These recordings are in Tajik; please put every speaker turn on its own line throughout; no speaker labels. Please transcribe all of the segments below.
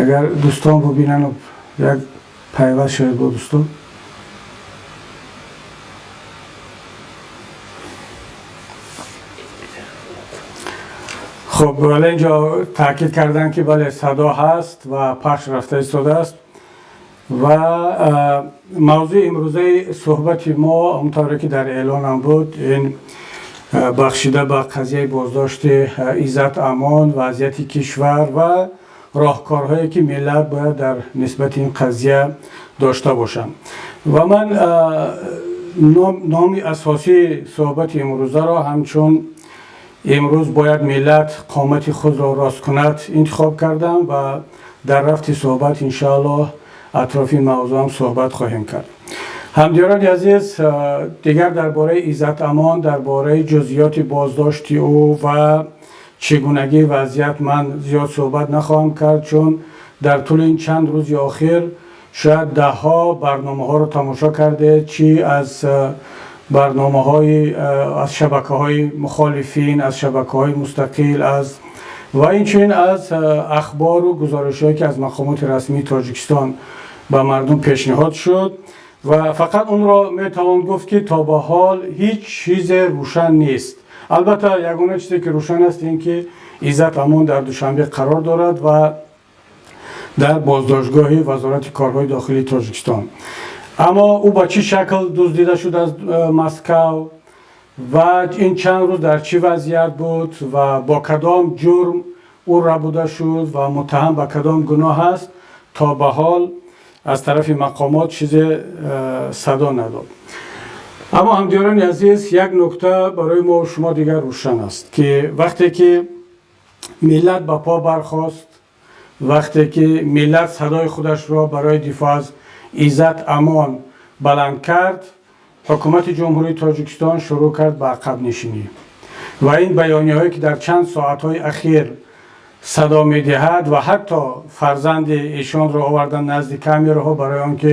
Агар дӯстон бубинанд, як пайваст шавед бо дӯстон. Хуб, вале инҷо таъкид карданд, ки бале, садо ҳаст ва пахш рафта истодааст. Ва мавзӯи имрӯзаи суҳбати мо, ҳамонтавре ки дар эълонам буд, ин бахшида ба қазияи боздошти Иззат Амон, вазъияти кишвар ва роҳкорҳое, ки миллат бояд дар нисбати ин қазия дошта бошанд. Ва ман номи асосии суҳбати имрӯзаро ҳамчун «Имрӯз бояд миллат қомати худро рост кунад» интихоб кардам ва дар рафти суҳбат, иншоаллоҳ, атрофи ин мавзӯъ ҳам суҳбат хоҳем кард. Ҳамдиёрони азиз, дигар дар бораи Иззат Амон, дар бораи ҷузъиёти боздошти ӯ ва чигунагии вазъият ман зиёд суҳбат нахоҳам кард, чун дар тӯли ин чанд рӯзи охир шояд даҳҳо барномаҳоро тамошо кардед, чӣ аз барномаҳои аз шабакаҳои мухолифин, аз шабакаҳои мустақил, аз ва инчунин аз ахбору гузоришҳое, ки аз мақомоти расмии Тоҷикистон ба мардум пешниҳод шуд. Ва фақат онро метавон гуфт, ки то ба ҳол ҳеҷ чизе рӯшан нест. Албатта, ягона чизе, ки рӯшан аст, ин ки Иззат Амон дар Душанбе қарор дорад ва дар боздоштгоҳи Вазорати корҳои дохилии Тоҷикистон. Аммо ӯ ба чӣ шакл дуздида шуд аз Москав ва ин чанд рӯз дар чӣ вазъият буд ва бо кадом ҷурм ӯ рабуда шуд ва муттаҳам ба кадом гуноҳ аст, то ба ҳол аз тарафи мақомот чизе садо надод. Аммо, ҳамдиёрони азиз, як нукта барои мо шумо дигар рӯшан аст, ки вақте ки миллат ба по бархост, вақте ки миллат садои худашро барои дифоъ аз Иззат Амон баланд кард, ҳукумати Ҷумҳурии Тоҷикистон шурӯъ кард ба ақабнишинӣ. Ва ин баёнияҳое, ки дар чанд соатҳои ахир садо медиҳад ва ҳатто фарзанди эшонро овардан назди камераҳо барои он ки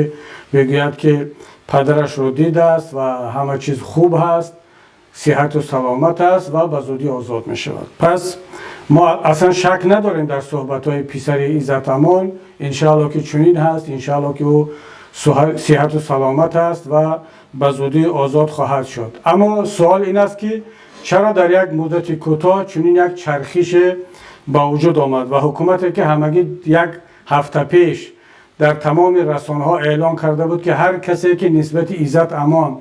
бигӯяд, ки падарашро дидааст ва ҳама чиз хуб ҳаст, сиҳату саломат аст ва ба зудӣ озод мешавад. Пас мо аслан шак надорем дар суҳбатҳои писари Иззат Амон. Иншаалло, ки чунин ҳаст, иншаалло, ки ӯ сиҳату саломат аст ва ба зудӣ озод хоҳад шуд. Аммо суол ин аст, ки чаро дар як муддати кӯтоҳ чунин як чархише ба вуҷуд омад ва ҳукумате, ки ҳамагӣ як ҳафта пеш дар тамоми расонаҳо эълон карда буд, ки ҳар касе, ки нисбати Иззат Амон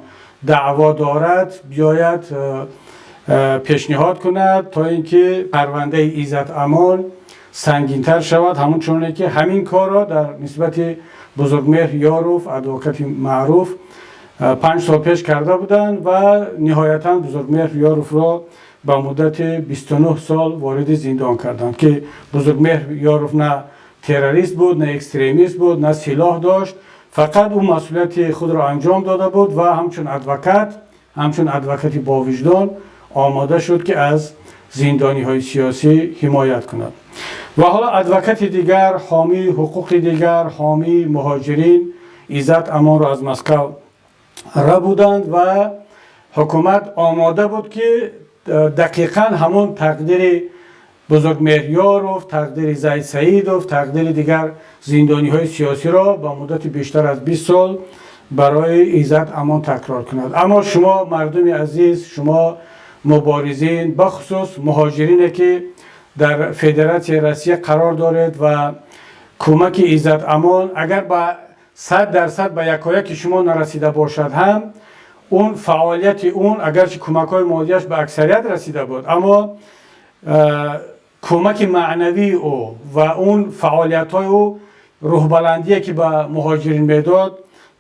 даъво дорад, биёяд пешниҳод кунад, то ин ки парвандаи Иззат Амон сангинтар шавад, ҳамон чуноне ки ҳамин корро дар нисбати Бузургмеҳр Ёров, адвокати маъруф, 5 сол пеш карда буданд ва ниҳоятан Бузургмеҳр Ёровро ба муддати 29 сол вориди зиндон карданд, ки Бузургмеҳр Ёров на террорист буд, на экстремист буд, на силоҳ дошт. Фақат ӯ масъулияти худро анҷом дода буд ва ҳамчун адвокат, ҳамчун адвокати бовиҷдон омода шуд, ки аз зиндониҳои сиёсӣ ҳимоят кунад. Ва ҳоло адвокати дигар, ҳомии ҳуқуқи дигар, ҳомии муҳоҷирин Иззат Амонро аз Москав рабуданд ва ҳукумат омода буд, ки дақиқан ҳамон тақдири Бузургмеҳр Ёров, тақдири Зайд Саидов, тақдири дигар зиндониҳои сиёсиро ба муддати бештар аз 20 сол барои Иззат Амон такрор кунад. Аммо шумо, мардуми азиз, шумо муборизин, бахусус муҳоҷирине, ки дар Федератсияи Россия қарор доред, ва кӯмаки Иззат Амон агар ба 100% ба якояки шумо нарасида бошад ҳам, он фаъолияти он, агарчи кӯмакҳои молияш ба аксарият расида буд, аммо кӯмаки маънавии ӯ ва он фаъолиятҳои ӯ, рӯҳбаландие, ки ба муҳоҷирин медод,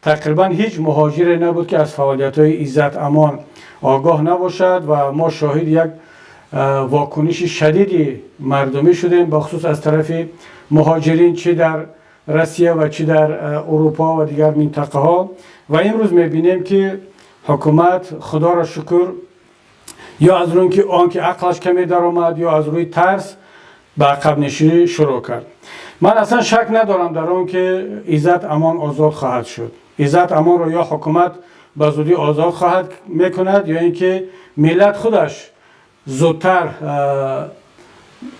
тақрибан ҳеҷ муҳоҷире набуд, ки аз фаъолиятҳои Иззат Амон огоҳ набошад. Ва мо шоҳиди як вокуниши шадиди мардумӣ шудем, бахусус аз тарафи муҳоҷирин, чӣ дар Россия ва чӣ дар Урупо ва дигар минтақаҳо. Ва имрӯз мебинем, ки ҳукумат, худоро шукр, ё аз рӯи он ки ақлаш каме даромад, ё аз рӯи тарс ба ақабнишинӣ шурӯъ кард. Ман аслан шак надорам дар он ки Иззат Амон озод хоҳад шуд. Иззат Амонро ё ҳукумат ба зудӣ озод хоҳад мекунад, ё ин ки миллат худаш зудтар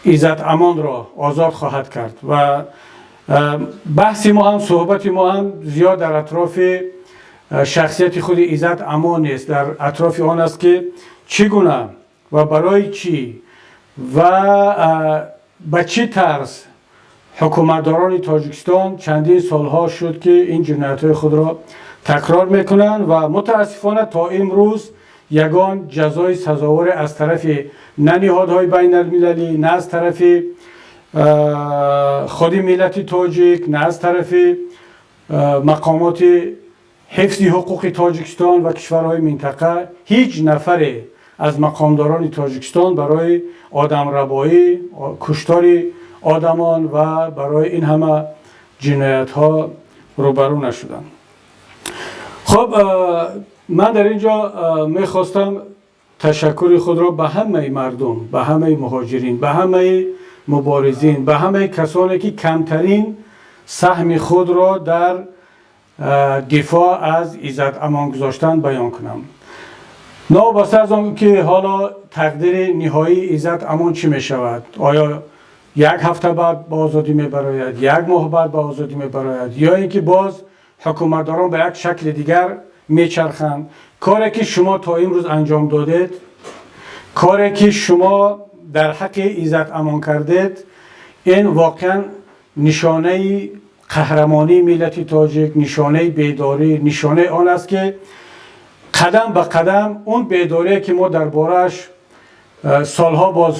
Иззат Амонро озод хоҳад кард. Ва Баҳси мо ҳам, суҳбати мо ҳам зиёд дар атрофи шахсияти худи Иззат Амон нест, дар атрофи он аст, ки чӣ гуна ва барои чӣ ва ба чӣ тарз ҳукуматдорони Тоҷикистон чандин солҳо шуд, ки ин ҷиноятҳои худро такрор мекунанд ва мутаассифона то имрӯз ягон ҷазои сазоворе аз тарафи на ниҳодҳои байналмилалӣ, на аз тарафи худи миллати тоҷик, на аз тарафи мақомоти ҳифзи ҳуқуқи Тоҷикистон ва кишварҳои минтақа ҳеҷ нафаре аз мақомдорони Тоҷикистон барои одамрабоӣ, куштори одамон ва барои ин ҳама ҷиноятҳо рӯбарӯ нашуданд. Хуб, ман дар ин ҷо мехостам ташаккури худро ба ҳамаи мардум, ба ҳамаи муҳоҷирин, ба ҳамаи муборизин, ба ҳамаи касоне, ки камтарин саҳми худро дар дифоъ аз Иззат Амон гузоштан, баён кунам. Новобаста аз он ки ҳоло тақдири ниҳоии Иззат Амон чӣ мешавад, оё як ҳафта баъд ба озодӣ мебарояд, як моҳ баъд ба озодӣ мебарояд ё ин ки боз ҳукуматдорон ба як шакли дигар мечарханд, коре ки шумо то имрӯз анҷом додед, коре ки шумо дар ҳаққи Иззат Амон кардед, ин воқеан нишонаи қаҳрамонии миллати тоҷик, нишонаи бедорӣ, нишонаи он аст, ки қадам ба қадам он бедорие, ки мо дар борааш солҳо боз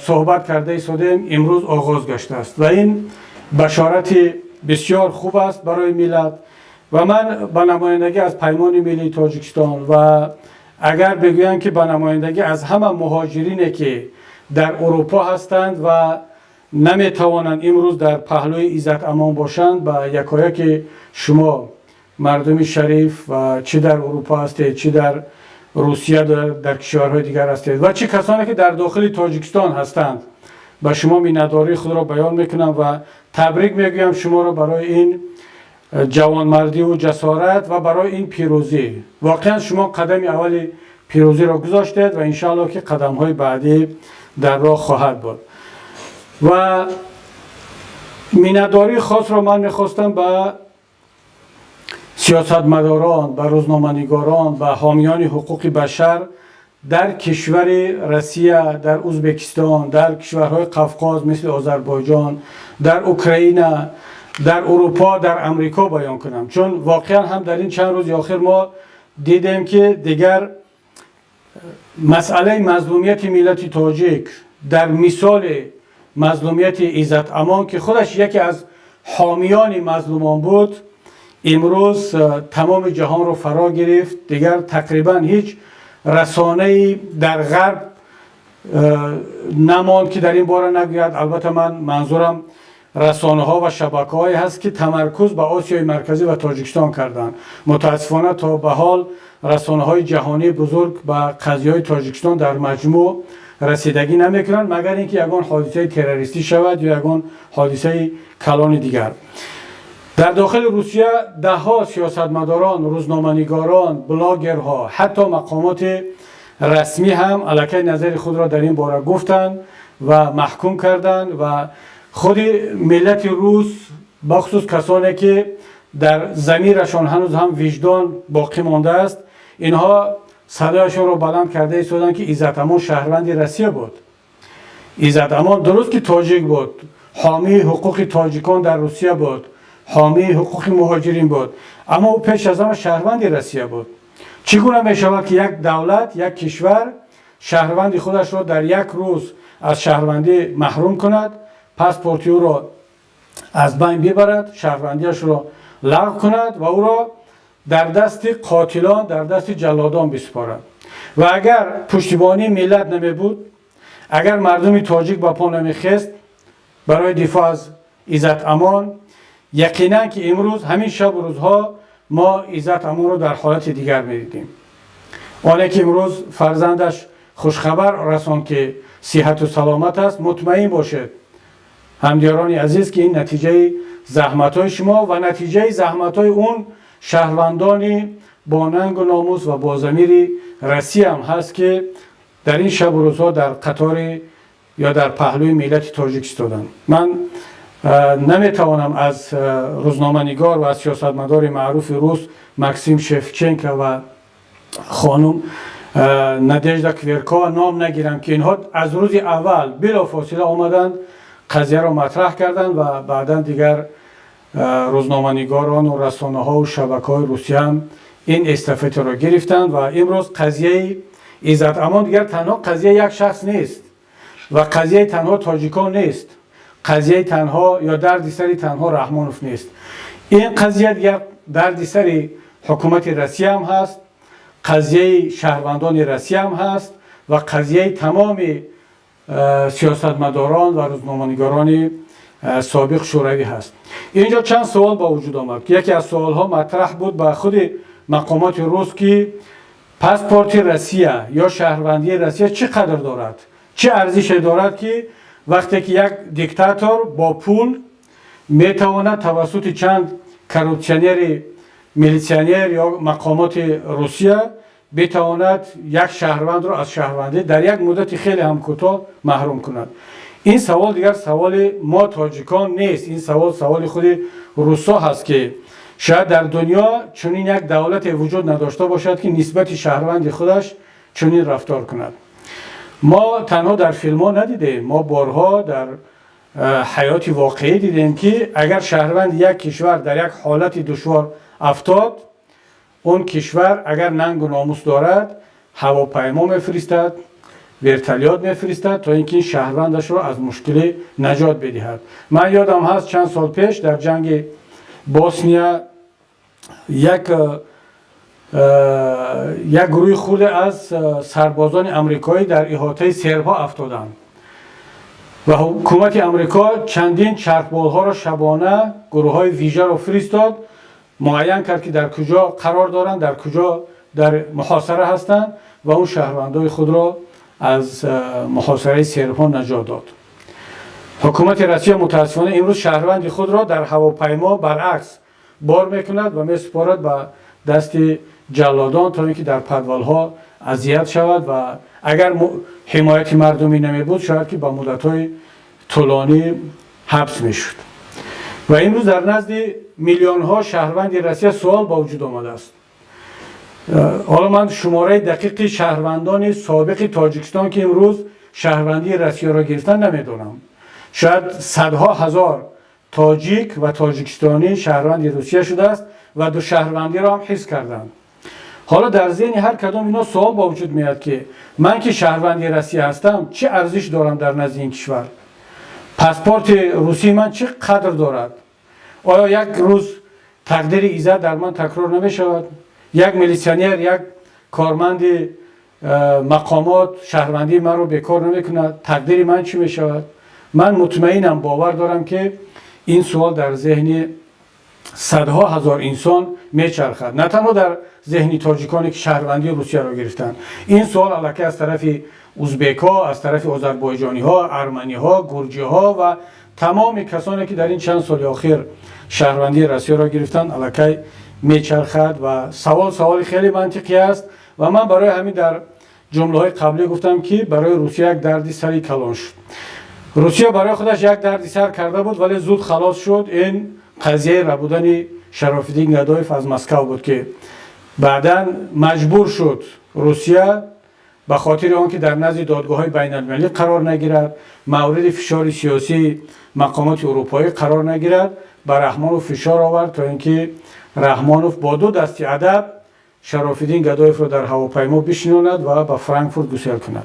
суҳбат карда истодем, имрӯз оғоз гаштааст ва ин башорати бисёр хуб аст барои миллат. Ва ман ба намояндагӣ аз Паймони миллии Тоҷикистон ва агар бигӯям, ки ба намояндагӣ аз ҳама муҳоҷирине, ки дар Урупо ҳастанд ва наметавонанд имрӯз дар паҳлӯи Иззат Амон бошанд, ба якояки шумо, мардуми шариф, ва чӣ дар Урупо ҳастед, чӣ дар Русия, дар кишварҳои дигар ҳастед ва чӣ касоне, ки дар дохили Тоҷикистон ҳастанд, ба шумо миннатдории худро баён мекунам ва табрик мегӯям шуморо барои ин ҷавонмардиву ҷасорат ва барои ин пирӯзӣ. Воқеан шумо қадами аввали пирӯзиро гузоштед ва иншаалло, ки қадамҳои баъдӣ дар роҳ хоҳад буд. Ва миннатдории хосро ман мехостам ба сиёсатмадорон, ба рӯзноманигорон, ба ҳомиёни ҳуқуқи башар дар кишвари Россия, дар Узбекистон, дар кишварҳои Қавқоз, мисли Озарбойҷон, дар Украина, дар Урупо, дар Амрико баён кунам, чун воқеан ҳам дар ин чанд рӯзи охир мо дидем, ки дигар масъалаи мазлумияти миллати тоҷик дар мисоли мазлумияти Иззат Амон, ки худаш яке аз ҳомиёни мазлумон буд, имрӯз тамоми ҷаҳонро фаро гирифт. Дигар тақрибан ҳеҷ расонае дар Ғарб намонд, ки дар ин бора нагӯяд. Албатта, ман манзурам расонаҳо ва шабакаҳое ҳаст, ки тамаркуз ба Осиёи Марказӣ ва Тоҷикистон карданд. Мутаассифона, то ба ҳол расонаҳои ҷаҳонии бузург ба қазияҳои Тоҷикистон дар маҷмӯъ расидагӣ намекунанд, магар ин ки ягон ҳодисаи террористӣ шавад ё ягон ҳодисаи калони дигар. Дар дохили Русия даҳҳо сиёсатмадорон, рӯзноманигорон, блогерҳо, ҳатто мақомоти расмӣ ҳам аллакай назари худро дар ин бора гуфтанд ва маҳкум карданд. Ва худи миллати рус, бахусус касоне, ки дар замирашон ҳанӯз ҳам виҷдон боқӣ мондааст, инҳо садояшонро баланд карда истоданд, ки Иззат Амон шаҳрванди Россия буд. Иззат Амон дуруст ки тоҷик буд, ҳомии ҳуқуқи тоҷикон дар Русия буд, ҳомии ҳуқуқи муҳоҷирин буд, аммо ӯ пеш аз ҳама шаҳрванди Россия буд. Чӣ гуна мешавад, ки як давлат, як кишвар шаҳрванди худашро дар як рӯз аз шаҳрвандӣ маҳрум кунад, паспорти ӯро аз байн бибарад, шаҳрвандиашро лағв кунад ва ӯро дар дасти қотилон, дар дасти ҷаллодон бисупорад? Ва агар пуштибонии миллат намебуд, агар мардуми тоҷик ба по намехест барои дифоъ аз Иззат Амон, яқинан ки имрӯз ҳамин шабу рӯзҳо мо Иззат Амонро дар ҳолати дигар медидем. Оне ки имрӯз фарзандаш хушхабар расонд, ки сиҳату саломат аст, мутмаин бошед, ҳамдиёрони азиз, ки ин натиҷаи заҳматҳои шумо ва натиҷаи заҳматҳои он шаҳрвандони бо нангу номус ва бо замири Россия ҳам ҳаст, ки дар ин шабу рӯзҳо дар қатори ё дар паҳлӯи миллати тоҷик истоданд. Ман Наметавонам аз рӯзноманигор ва аз сиёсатмадори маъруфи рус Максим Шевченко ва хонум Надежда Кверкова ном нагирам, ки инҳо аз рӯзи аввал билофосила омаданд, қазияро матраҳ карданд ва баъдан дигар рӯзноманигорону расонаҳову шабакаҳои Русияам ин эстафетаро гирифтанд. Ва имрӯз қазияи Иззат Амон дигар танҳо қазияи як шахс нест ва қазияи танҳо тоҷикон нест, қазияи танҳо ё дарди сари танҳо Раҳмонов нест. Ин қазия дигар дарди сари ҳукумати Россияам ҳаст, қазияи шаҳрвандони Россияам ҳаст ва қазияи тамоми сиёсатмадорон ва рӯзноманигорони собиқ Шӯравӣ ҳаст. Инҷо чанд суол ба вуҷуд омад. Яке аз суолҳо матраҳ буд ба худи мақомоти рус, ки паспорти Россия ё шаҳрвандии Россия чӣ қадр дорад, чӣ арзише дорад, ки вақте ки як диктатор бо пул метавонад тавассути чанд коррупсионери милитсионер ё мақомоти Русия битавонад як шаҳрвандро аз шаҳрвандӣ дар як муддати хеле ҳам кӯтоҳ маҳрум кунад. Ин савол дигар саволи мо тоҷикон нест, ин савол саволи худи русо ҳаст, ки шояд дар дунё чунин як давлате вуҷуд надошта бошад, ки нисбати шаҳрванди худаш чунин рафтор кунад. Мо танҳо дар филмҳо надидем, мо борҳо дар ҳаёти воқеӣ дидем, ки агар шаҳрванди як кишвар дар як ҳолати душвор афтод, он кишвар агар нангу номус дорад, ҳавопаймо мефиристад, вертолёт мефиристад, то ин ки ин шаҳрвандашро аз мушкилӣ наҷот бидиҳад. Ман ёдам ҳаст, чанд сол пеш дар ҷанги Босния як гурӯҳи хурде аз сарбозони амрикоӣ дар иҳотаи сербҳо афтоданд ва ҳукумати Амрико чандин чархболҳоро шабона, гурӯҳҳои вижаро фиристод, муайян кард, ки дар куҷо қарор доранд, дар куҷо дар муҳосара ҳастанд, ва он шаҳрвандои худро аз муҳосараи сербҳо наҷот дод. Ҳукумати Россия мутаассифона имрӯз шаҳрванди худро дар ҳавопаймо баръакс бор мекунад ва месупорад ба дасти ҷаллодон, то ин ки дар подвалҳо азият шавад ва агар ҳимояти мардумӣ намебуд, шояд ки ба муддатҳои тӯлонӣ ҳабс мешуд. Ва имрӯз дар назди миллионҳо шаҳрванди Россия суол ба вуҷуд омадааст. Ҳоло ман шумораи дақиқи шаҳрвандони собиқи Тоҷикистон, ки имрӯз шаҳрвандии Россияро гирифтан, намедонам. Шояд садҳо ҳазор тоҷик ва тоҷикистонӣ шаҳрванди Русия шудааст ва ду шаҳрвандиро ҳам ҳифз карданд. Ҳоло дар зеҳни ҳар кадом ино суол ба вуҷуд меояд, ки ман, ки шаҳрванди Россия ҳастам, чӣ арзиш дорам дар назди ин кишвар? Паспорти русии ман чӣ қадр дорад? Оё як рӯз тақдири Иззат дар ман такрор намешавад? Як милитсионер, як корманди мақомот шаҳрвандии маро бекор намекунад? Тақдири ман чӣ мешавад? Ман мутмаинам, бовар дорам, ки ин суол дар зеҳни садҳо ҳазор инсон мечархад, на танҳо дар зеҳни тоҷиконе, ки шаҳрвандии Русияро гирифтанд. Ин суол аллакай аз тарафи узбекҳо, аз тарафи озарбойҷониҳо, арманиҳо, гурҷиҳо ва тамоми касоне, ки дар ин чанд соли охир шаҳрвандии Россияро гирифтанд, аллакай мечархад. Ва савол саволи хеле мантиқӣ аст. Ва ман барои ҳамин дар ҷумлаҳои қаблӣ гуфтам, ки барои Русия як дарди сари калон шуд. Русия барои худаш як дарди сар карда буд, вале зуд халос шуд. Ин қазияи рабудани Шарофиддин Гадоев аз Москав буд, ки баъдан маҷбур шуд Русия ба хотири он ки дар назди додгоҳҳои байналмилалӣ қарор нагирад, мавриди фишори сиёсии мақомоти урупоӣ қарор нагирад, ба Раҳмонов фишор овард, то ин ки Раҳмонов бо ду дасти адаб Шарофиддин Гадоевро дар ҳавопаймо бишинонад ва ба Франкфурт гусел кунад.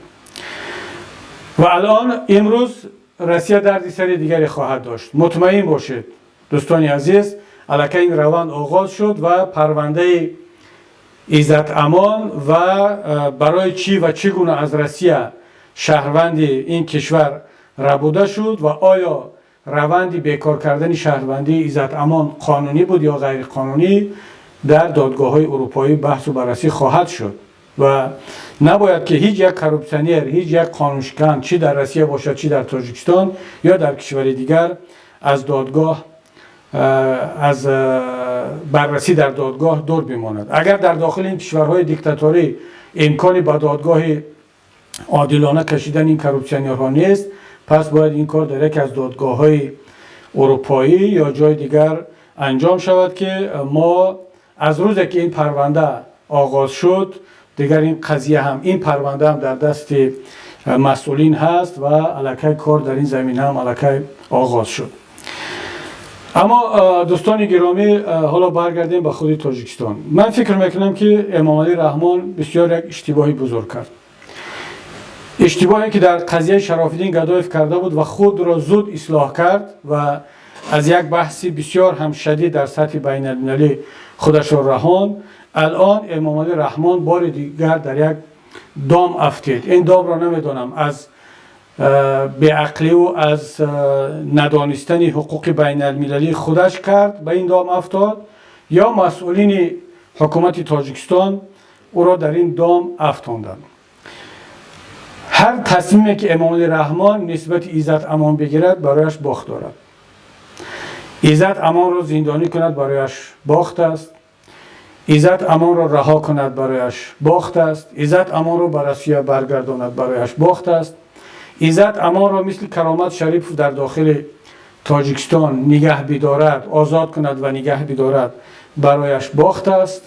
Ва алон имрӯз Россия дарди сари дигаре хоҳад дошт. Мутмаин бошед, дӯстони азиз, аллакай ин раванд оғоз шуд ва парвандаи Иззат Амон ва барои чӣ ва чӣ гуна аз Россия шаҳрванди ин кишвар рабуда шуд ва оё раванди бекор кардани шаҳрвандии Иззат Амон қонунӣ буд ё ғайриқонунӣ, дар додгоҳҳои урупоӣ баҳсу баррасӣ хоҳад шуд. Ва набояд, ки ҳеҷ як коррупсионер, ҳеҷ як қонуншикан, чӣ дар Россия бошад, чӣ дар Тоҷикистон ё дар кишвари дигар, аз додгоҳ, аз баррасӣ дар додгоҳ дур бимонад. Агар дар дохили ин кишварҳои диктаторӣ имкони ба додгоҳи одилона кашидани ин коррупсионерҳо нест, пас бояд ин кор дар яке аз додгоҳҳои Урупоӣ ё ҷои дигар анҷом шавад, ки мо аз рӯзе ки ин парванда оғоз шуд, дигар ин қазия ҳам, ин парванда ҳам дар дасти масъулин ҳаст ва аллакай кор дар ин замина ҳам аллакай оғоз шуд. Аммо, дӯстони гиромӣ, ҳоло баргардем ба худи Тоҷикистон. Ман фикр мекунам, ки Эмомалӣ Раҳмон бисёр як иштибоҳи бузург кард, иштибоҳе ки дар қазияи Шарофиддин Гадоев карда буд ва худро зуд ислоҳ кард ва аз як баҳси бисёр ҳам шадид дар сатҳи байналмилалӣ худашро раҳонд. Алон Эмомалӣ Раҳмон бори дигар дар як дом афтид. Ин домро намедонам, аз беақливу аз надонистани ҳуқуқи байналмилалӣ худаш кард, ба ин дом афтод, ё масъулини ҳукумати Тоҷикистон ӯро дар ин дом афтонданд. Ҳар тасмиме ки Эмомалӣ Раҳмон нисбати Иззат Амон бигирад, барояш бохт дорад. Иззат Амонро зиндонӣ кунад, барояш бохт аст. Иззат Амонро раҳо кунад, барояш бохт аст. Иззат Амонро ба Россия баргардонад, барояш бохт аст. Иззат Амонро мисли Каромат Шарипов дар дохили Тоҷикистон нигаҳ бидорад, озод кунад ва нигаҳ бидорад, барояш бохт аст.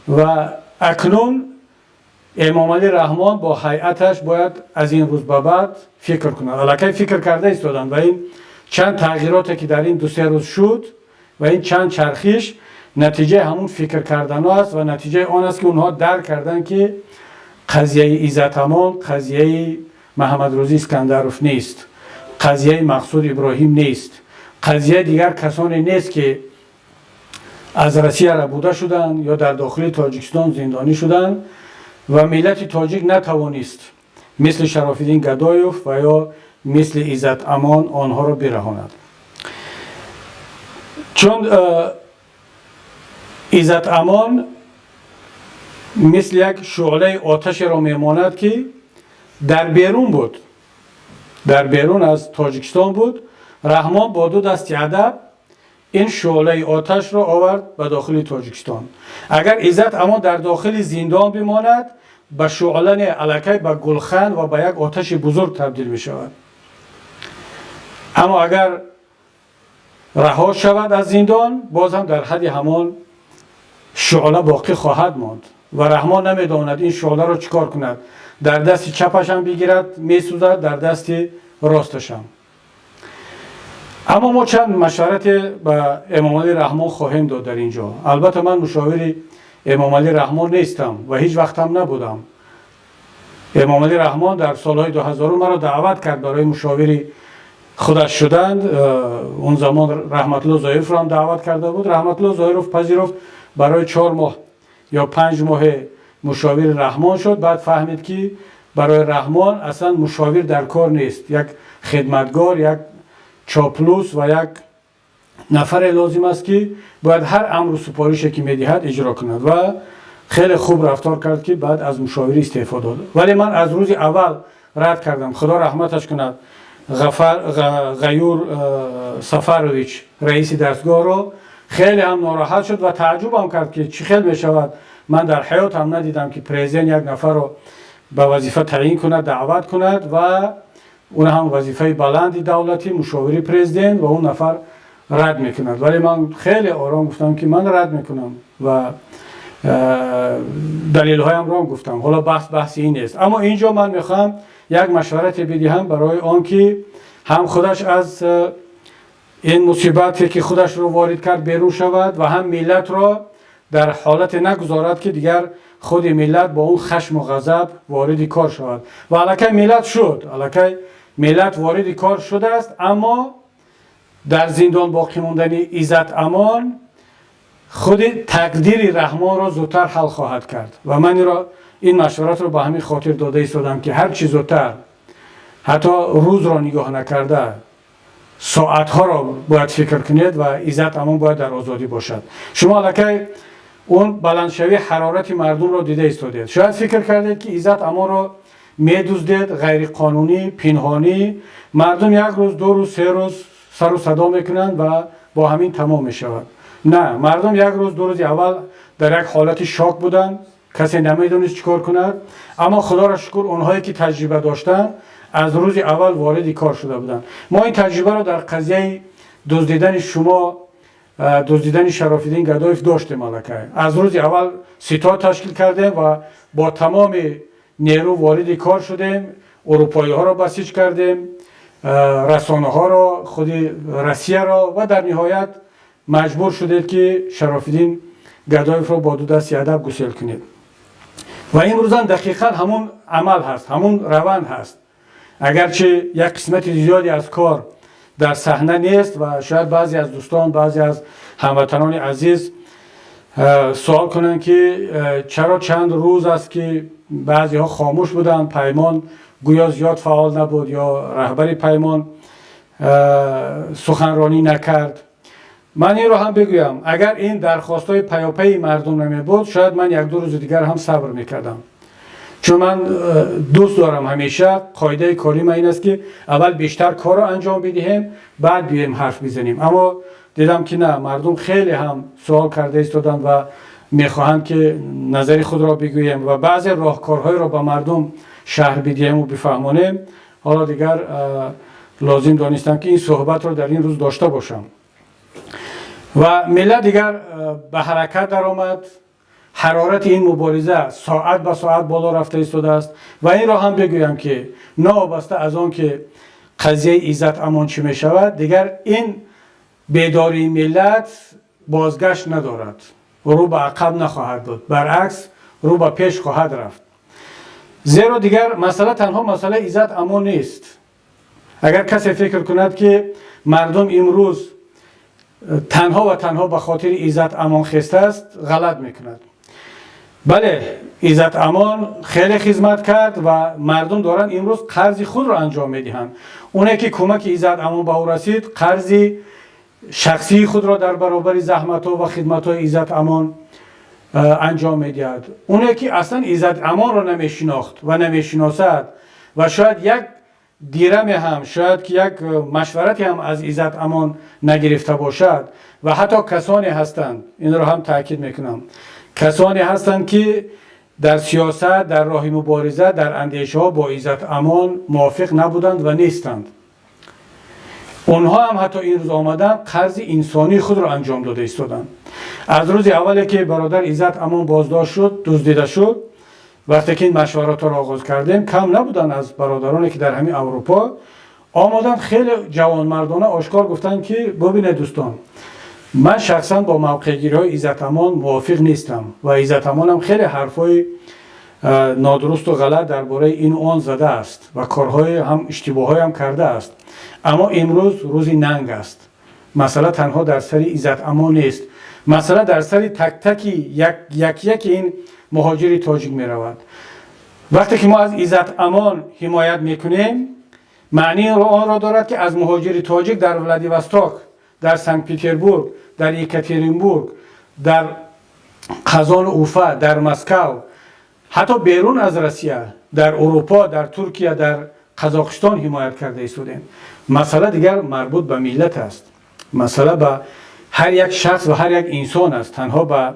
Ва акнун Эмомалӣ Раҳмон бо ҳайаташ бояд аз ин рӯз ба баъд фикр кунад. Аллакай фикр карда истоданд ва ин чанд тағйироте ки дар ин 2-се рӯз шуд ва ин чанд чархиш натиҷаи ҳамун фикр карданҳо аст ва натиҷаи он аст, ки онҳо дарк карданд, ки қазияи Иззат Амон қазияи Маҳамадрӯзӣ Искандаров нест, қазияи Мақсуд Иброҳим нест, қазияи дигар касоне нест, ки аз Россия рабуда шуданд ё дар дохили Тоҷикистон зиндонӣ шуданд ва миллати тоҷик натавонист мисли Шарофиддин Гадоев ва ё мисли Иззат Амон онҳоро бираҳонад. Чун Иззат Амон мисли як шӯълаи оташеро мемонад, ки дар берун буд, дар берун аз Тоҷикистон буд. Раҳмон бо ду дасти адаб ин шӯълаи оташро овард ба дохили Тоҷикистон. Агар Иззат Амон дар дохили зиндон бимонад, ба шӯъла не, аллакай ба гулхан ва ба як оташи бузург табдил мешавад. Аммо агар раҳо шавад аз зиндон, боз ҳам дар ҳадди ҳамон шӯъла боқӣ хоҳад монд ва Раҳмон намедонад, ин шӯъларо чӣ кор кунад. Дар дасти чапашам бигирад, месӯзад, дар дасти росташам. Аммо мо чанд машварате ба Эмомалӣ Раҳмон хоҳем дод дар ин ҷо. Албатта, ман мушовири Эмомалӣ Раҳмон нестам ва ҳеҷ вақтам набудам. Эмомалӣ Раҳмон дар солҳои 2000 маро даъват кард барои мушовири худаш шуданд. Он замон Раҳматулло Зоировро ҳам даъват карда буд. Раҳматулло Зоиров пазируфт, барои 4 моҳ ё 5 моҳе мушовири Раҳмон шуд. Баъд фаҳмид, ки барои Раҳмон аслан мушовир дар кор нест, як хидматгор, як чоплус ва як нафаре лозим аст, ки бояд ҳар амру супорише ки медиҳад, иҷро кунад. Ва хеле хуб рафтор кард, ки баъд аз мушовирӣ истеъфо дод. Вале ман аз рӯзи аввал рад кардам. Худо раҳматаш кунад, Ғаюр Сафарович, раиси дастгоҳро, хеле ҳам нороҳат шуд ва тааҷҷубам кард, ки чӣ хел мешавад. Ман дар ҳаётам надидам, ки президент як нафарро ба вазифа таъин кунад, даъват кунад ва он ҳам вазифаи баланди давлатӣ, мушовири президент, ва он нафар рад мекунад. Вале ман хеле ором гуфтам, ки ман рад мекунам ва далелҳоямро гуфтам. Ҳоло баҳс баҳси ин нест. Аммо ин ҷо ман мехоҳам як машварате бидиҳам барои он ки ҳам худаш аз ин мусибате, ки худашро ворид кард, берун шавад ва ҳам миллатро дар ҳолате нагузорад, ки дигар худи миллат бо он хашму ғазаб вориди кор шавад. Ва аллакай миллат шуд, аллакай миллат вориди кор шудааст. Аммо дар зиндон боқӣ мондани Иззат Амон худи тақдири Раҳмонро зудтар ҳал хоҳад кард. Ва ман инро, ин машваратро ба ҳамин хотир дода истодам, ки ҳар чӣ зудтар, ҳатто рӯзро нигоҳ накарда, соатҳоро бояд фикр кунед ва Иззат Амон бояд дар озодӣ бошад. Шумо аллакай он баландшавии ҳарорати мардумро дида истодед. Шояд фикр кардед, ки Иззат Амонро медуздед ғайриқонунӣ, пинҳонӣ. Мардум як рӯз, 2 рӯз, 3 рӯз сару садо мекунанд ва бо ҳамин тамом мешавад. На, мардум як рӯз, 2 рӯзи аввал дар як ҳолати шок буданд, касе намедонист чӣ кор кунад. Аммо худоро шукр, онҳое ки таҷриба доштанд, аз рӯзи аввал вориди кор шуда буданд. Мо ин таҷрибаро дар қазияи Дуздидани шумо, дуздидани Шарофиддин Гадоев доштем. Аллакай аз рӯзи аввал ситод ташкил кардем ва бо тамоми нерӯ вориди кор шудем. Урупоиҳоро басиҷ кардем, расонаҳоро, худи Россияро, ва дар ниҳоят маҷбур шудед, ки Шарофиддин Гадоевро бо ду дасти адаб гусел кунед. Ва имрӯзам дақиқан ҳамун амал ҳаст, ҳамун раванд ҳаст. Агарчи як қисмати зиёде аз кор дар саҳна нест ва шояд баъзе аз дӯстон, баъзе аз ҳамватанони азиз суол кунанд, ки чаро чанд рӯз аст, ки баъзеҳо хомӯш буданд, Паймон гӯё зиёд фаъол набуд ё раҳбари Паймон суханронӣ накард. Ман инро ҳам бигӯям: агар ин дархостҳои паёпайи мардум намебуд, шояд ман як-ду рӯзи дигар ҳам сабр мекардам, чун ман дӯст дорам ҳамеша, қоидаи кори ман ин аст, ки аввал бештар корро анҷом бидиҳем, баъд биёем ҳарф бизанем. Аммо дидам, ки на, мардум хеле ҳам суол карда истоданд ва мехоҳанд, ки назари худро бигӯем ва баъзе роҳкорҳоеро ба мардум шарҳ бидиҳему бифаҳмонем. Ҳоло дигар лозим донистам, ки ин суҳбатро дар ин рӯз дошта бошам. Ва миллат дигар ба ҳаракат даромад. Ҳарорати ин мубориза соат ба соат боло рафта истодааст. Ва инро ҳам бигӯям, ки новобаста аз он ки қазияи Иззат Амон чӣ мешавад, дигар ин бедории миллат бозгашт надорад, рӯ ба ақаб нахоҳад буд, баръакс, рӯ ба пеш хоҳад рафт. Зеро дигар масъала танҳо масъалаи Иззат Амон нест. Агар касе фикр кунад, ки мардум имрӯз танҳо ва танҳо ба хотири Иззат Амон хестааст, ғалат мекунад. Бале, Иззат Амон хеле хизмат кард ва мардум доранд имрӯз қарзи худро анҷом медиҳанд. Оне ки кӯмаки Иззат Амон ба ӯ расид, қарзи шахсии худро дар баробари заҳматҳо ва хидматҳои Иззат Амон анҷом медиҳад. Оне ки аслан Иззат Амонро намешинохт ва намешиносад ва шояд як дираме ҳам, шояд ки як машварате ҳам аз Иззат Амон нагирифта бошад, ва ҳатто касоне ҳастанд, инро ҳам таъкид мекунам, касоне ҳастанд, ки дар сиёсат, дар роҳи мубориза, дар андешаҳо бо Иззат Амон мувофиқ набуданд ва нестанд, онҳо ҳам ҳатто ин рӯз омаданд, қарзи инсонии худро анҷом дода истоданд. Аз рӯзи аввале ки бародар Иззат Амон боздошт шуд, дуздида шуд, вақте ки ин машваратҳоро оғоз кардем, кам набуданд аз бародароне, ки дар ҳамин Аврупо омаданд, хеле ҷавонмардона ошкор гуфтанд, ки бубинед, дӯстон, ман шахсан бо мавқеъгириҳои Иззат Амон мувофиқ нестам ва Иззат Амонам хеле ҳарфҳои нодурусту ғалат дар бораи ину он задааст ва корҳои ҳам иштибоҳҳоям кардааст, аммо имрӯз рӯзи нанг аст. Масъала танҳо дар сари Иззат Амон нест, масъала дар сари тактаки як яки ин муҳоҷири тоҷик меравад. Вақте ки мо аз Иззат Амон ҳимоят мекунем, маънии онро дорад, ки аз муҳоҷири тоҷик дар Владивосток, дар Санкт Петербург, дар Екатеринбург, дар Қазону Уфа, дар Москав, ҳатто берун аз Россия, дар Урупо, дар Туркия, дар Қазоқистон ҳимоят карда истодем. Масъала дигар марбут ба миллат аст, масъала ба ҳар як шахс ва ҳар як инсон аст, танҳо ба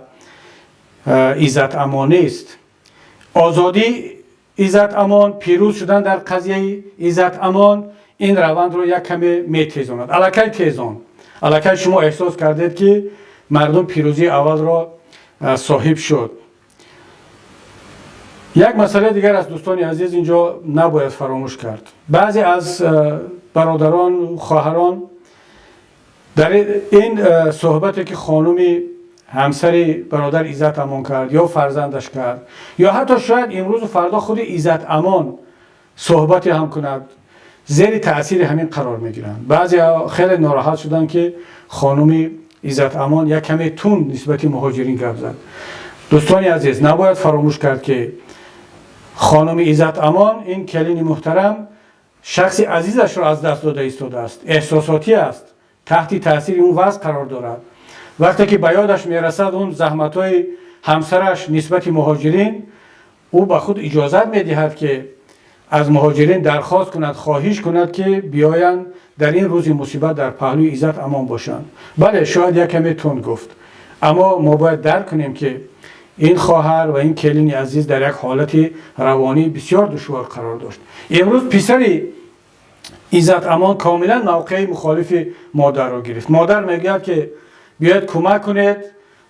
Иззат Амон нест. Озодии Иззат Амон, пирӯз шудан дар қазияи Иззат Амон ин равандро як каме метезонад. Аллакай тезон, аллакай шумо эҳсос кардед, ки мардум пирӯзии аввалро соҳиб шуд. Як масъалаи дигар аст, дӯстони азиз, инҷо набояд фаромӯш кард. Баъзе аз бародарон, хоҳарон дар ин суҳбате, ки хонуми ҳамсари бародар Иззат Амон кард ё фарзандаш кард, ё ҳатто шояд имрӯзу фардо худи Иззат Амон суҳбате ҳам кунад, зери таъсири ҳамин қарор мегиранд. Баъзе хеле нороҳат шуданд, ки хонуми Иззат Амон як каме тунд нисбати муҳоҷирин гап зад. Дӯстони азиз, набояд фаромӯш кард, ки хонуми Иззат Амон, ин келини муҳтарам, шахси азизашро аз даст дода истодааст, эҳсосотӣ аст, таҳти таъсири он вазъ қарор дорад. Вақте ки ба ёдаш мерасад он заҳматҳои ҳамсараш нисбати муҳоҷирин, ӯ ба худ иҷозат медиҳад, ки аз муҳоҷирин дархост кунад, хоҳиш кунад, ки биёянд, дар ин рӯзи мусибат дар паҳлӯи Иззат Амон бошанд. Бале, шояд як каме тунд гуфт, аммо мо бояд дарк кунем, ки ин хоҳар ва ин келини азиз дар як ҳолати равонии бисёр душвор қарор дошт. Имрӯз писари Иззат Амон комилан мавқеи мухолифи модарро гирифт. Модар мегӯяд, ки биёед, кӯмак кунед,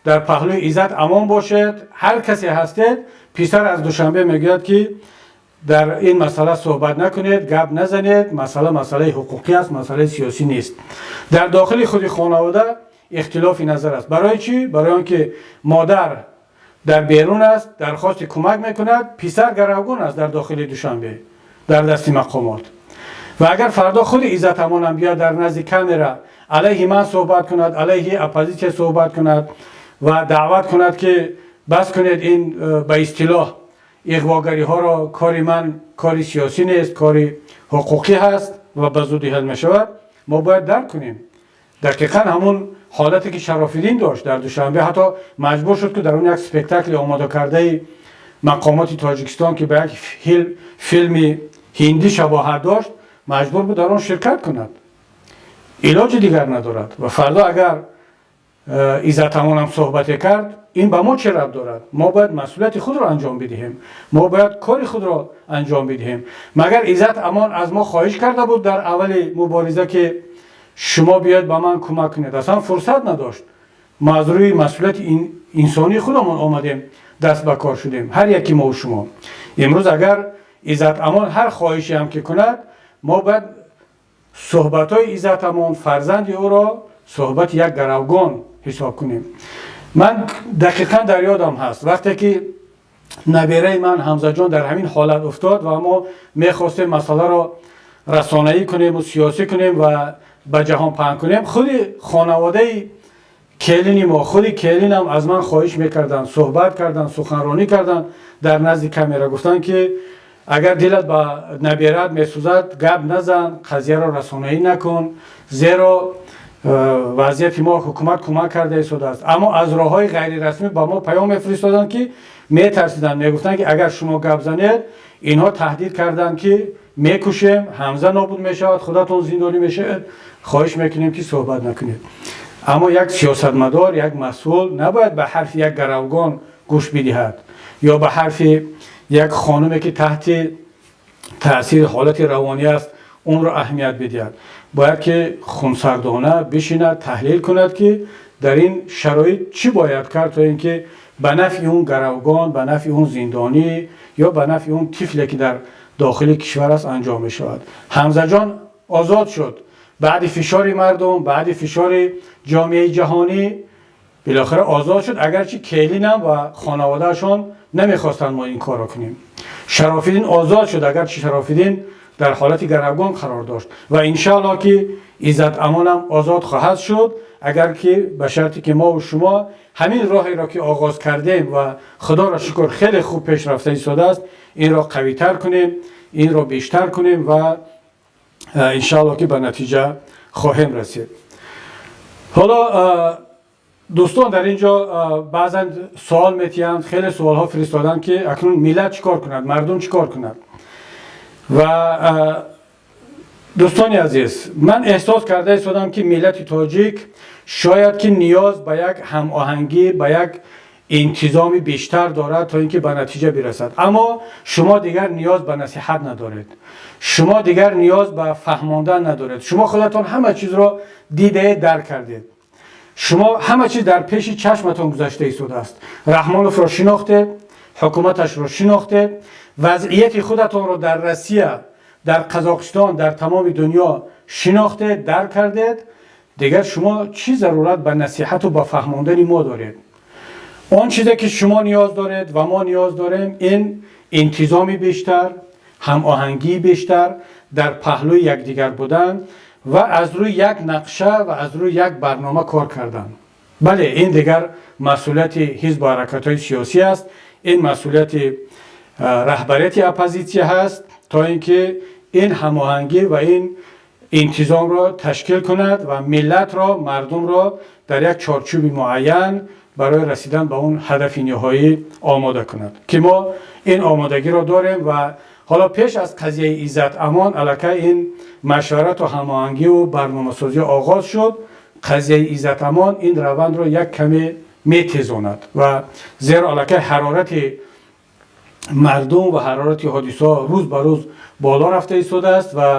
дар паҳлӯи Иззат Амон бошед, ҳар касе ҳастед. Писар аз Душанбе мегӯяд, ки дар ин масъала суҳбат накунед, гап назанед, масъала масъалаи ҳуқуқӣ аст, масъалаи сиёсӣ нест. Дар дохили худи хонавода ихтилофи назар аст. Барои чӣ? Барои он ки модар дар берун аст, дархости кӯмак мекунад, писар гаравгон аст дар дохили Душанбе, дар дасти мақомот. Ва агар фардо худи Иззат Амонам биёд, дар назди камера алайҳи ман суҳбат кунад, алайҳи оппозитсия суҳбат кунад ва даъват кунад, ки бас кунед ин ба истилоҳ иғвогариҳоро, кори ман кори сиёсӣ нест, кори ҳуқуқӣ ҳаст ва ба зудӣ ҳал мешавад, мо бояд дарк кунем. Дақиқан ҳамун ҳолате ки Шарофиддин дошт дар Душанбе, ҳатто маҷбур шуд, ки дар он як спектакли омода кардаи мақомоти Тоҷикистон, ки ба як филми ҳиндӣ шабоҳат дошт, маҷбур буд дар он ширкат кунад. Илоҷи дигар надорад. Ва фардо агар Иззат Амонам суҳбате кард, ин ба мо чӣ рабт дорад? Мо бояд масъулияти худро анҷом бидиҳем, мо бояд кори худро анҷом бидиҳем. Магар Иззат Амон аз мо хоҳиш карда буд дар аввали мубориза, ки шумо биёед, ба ман кӯмак кунед? Аслан фурсат надошт. Мо аз рӯи масъулияти инсонии худамон омадем, даст ба кор шудем, ҳар яки мову шумо. Имрӯз агар Иззат Амон ҳар хоҳише ҳам ки кунад, мо бояд суҳбатҳои Иззат Амон, фарзанди ӯро, суҳбати як гаравгон ҳисоб кунем. Ман дақиқан дар ёдам ҳаст, вақте ки набераи ман Ҳамзаҷон дар ҳамин ҳолат уфтод ва мо мехостем масъаларо расонаӣ кунем ва сиёсӣ кунем ва ба ҷаҳон паҳн кунем, худи хонаводаи келини мо, худи келинам аз ман хоҳиш мекарданд, суҳбат карданд, суханронӣ карданд дар назди камера, гуфтанд, ки агар дилат ба наберат месӯзад, гап назан, қазияро расонаӣ накун, зеро вазъияти мо ҳукумат кӯмак карда истодааст. Аммо аз роҳҳои ғайрирасмӣ ба мо паём мефиристоданд, ки метарсиданд, мегуфтанд, ки агар шумо гап занед, инҳо таҳдид карданд, ки мекушем, Ҳамза нобуд мешавад, худатон зиндонӣ мешавед, хоҳиш мекунем, ки суҳбат накунед. Аммо як сиёсатмадор, як масъул набояд ба ҳарфи як гаравгон гӯш бидиҳад ё ба ҳарфи як хонуме, ки таҳти таъсири ҳолати равонӣ аст, онро аҳамият бидиҳад. Бояд ки хунсардона бишинад, таҳлил кунад, ки дар ин шароит чӣ бояд кард, то ин ки ба нафъи он гаравгон, ба нафъи он зиндонӣ ё ба нафъи он тифле, ки дар дохили кишвар аст, анҷом мешавад. Ҳамзаҷон озод шуд баъди фишори мардум, баъди фишори ҷомеаи ҷаҳонӣ билохира озод шуд, агарчи келинам ва хонаводаашон намехостанд мо ин корро кунем. Шарофиддин озод шуд, агарчи Шарофиддин дар ҳолати гаравгон қарор дошт. Ва иншааллоҳ, ки Иззат Амонам озод хоҳад шуд, агар ки ба шарте ки мову шумо ҳамин роҳеро, ки оғоз кардем ва худоро шукр, хеле хуб пеш рафта истодааст, инро қавитар кунем, инро бештар кунем ва иншааллоҳ, ки ба натиҷа хоҳем расид. Ҳоло дӯстон дар ин ҷо баъзан суол метиҳанд, хеле суолҳо фиристоданд, ки акнун миллат чӣ кор кунад, мардум чӣ кор кунад. Ва дӯстони азиз, ман эҳсос карда истодам, ки миллати тоҷик шояд ки ниёз ба як ҳамоҳангӣ, ба як интизоми бештар дорад, то ин ки ба натиҷа бирасад. Аммо шумо дигар ниёз ба насиҳат надоред, шумо дигар ниёз ба фаҳмондан надоред. Шумо худатон ҳама чизро дидаед, дарк кардед. Шумо ҳама чиз дар пеши чашматон гузашта истодааст. Раҳмоновро шинохтед, ҳукуматашро шинохтед, вазъияти худатонро дар Россия, дар Қазоқистон, дар тамоми дунё шинохтед, дарк кардед. Дигар шумо чӣ зарурат ба насиҳату ба фаҳмондани мо доред? Он чизе ки шумо ниёз доред ва мо ниёз дорем, ин интизоми бештар, ҳамоҳангии бештар, дар паҳлӯи якдигар будан ва аз рӯи як нақша ва аз рӯи як барнома кор кардан. Бале, ин дигар масъулияти ҳизбу ҳаракатҳои сиёсӣ аст, ин масъулияти раҳбарияти оппозитсия ҳаст, то ин ки ин ҳамоҳангӣ ва ин интизомро ташкил кунад ва миллатро, мардумро дар як чорчӯби муайян барои расидан ба он ҳадафи ниҳоӣ омода кунад, ки мо ин омодагиро дорем. Ва ҳоло пеш аз қазияи Иззат Амон аллакай ин машварату ҳамоҳангиву барномасозӣ оғоз шуд. Қазияи Иззат Амон ин равандро як каме метезонад ва зеро аллакай ҳарорати мардум ва ҳарорати ҳодисаҳо рӯз ба рӯз боло рафта истодааст ва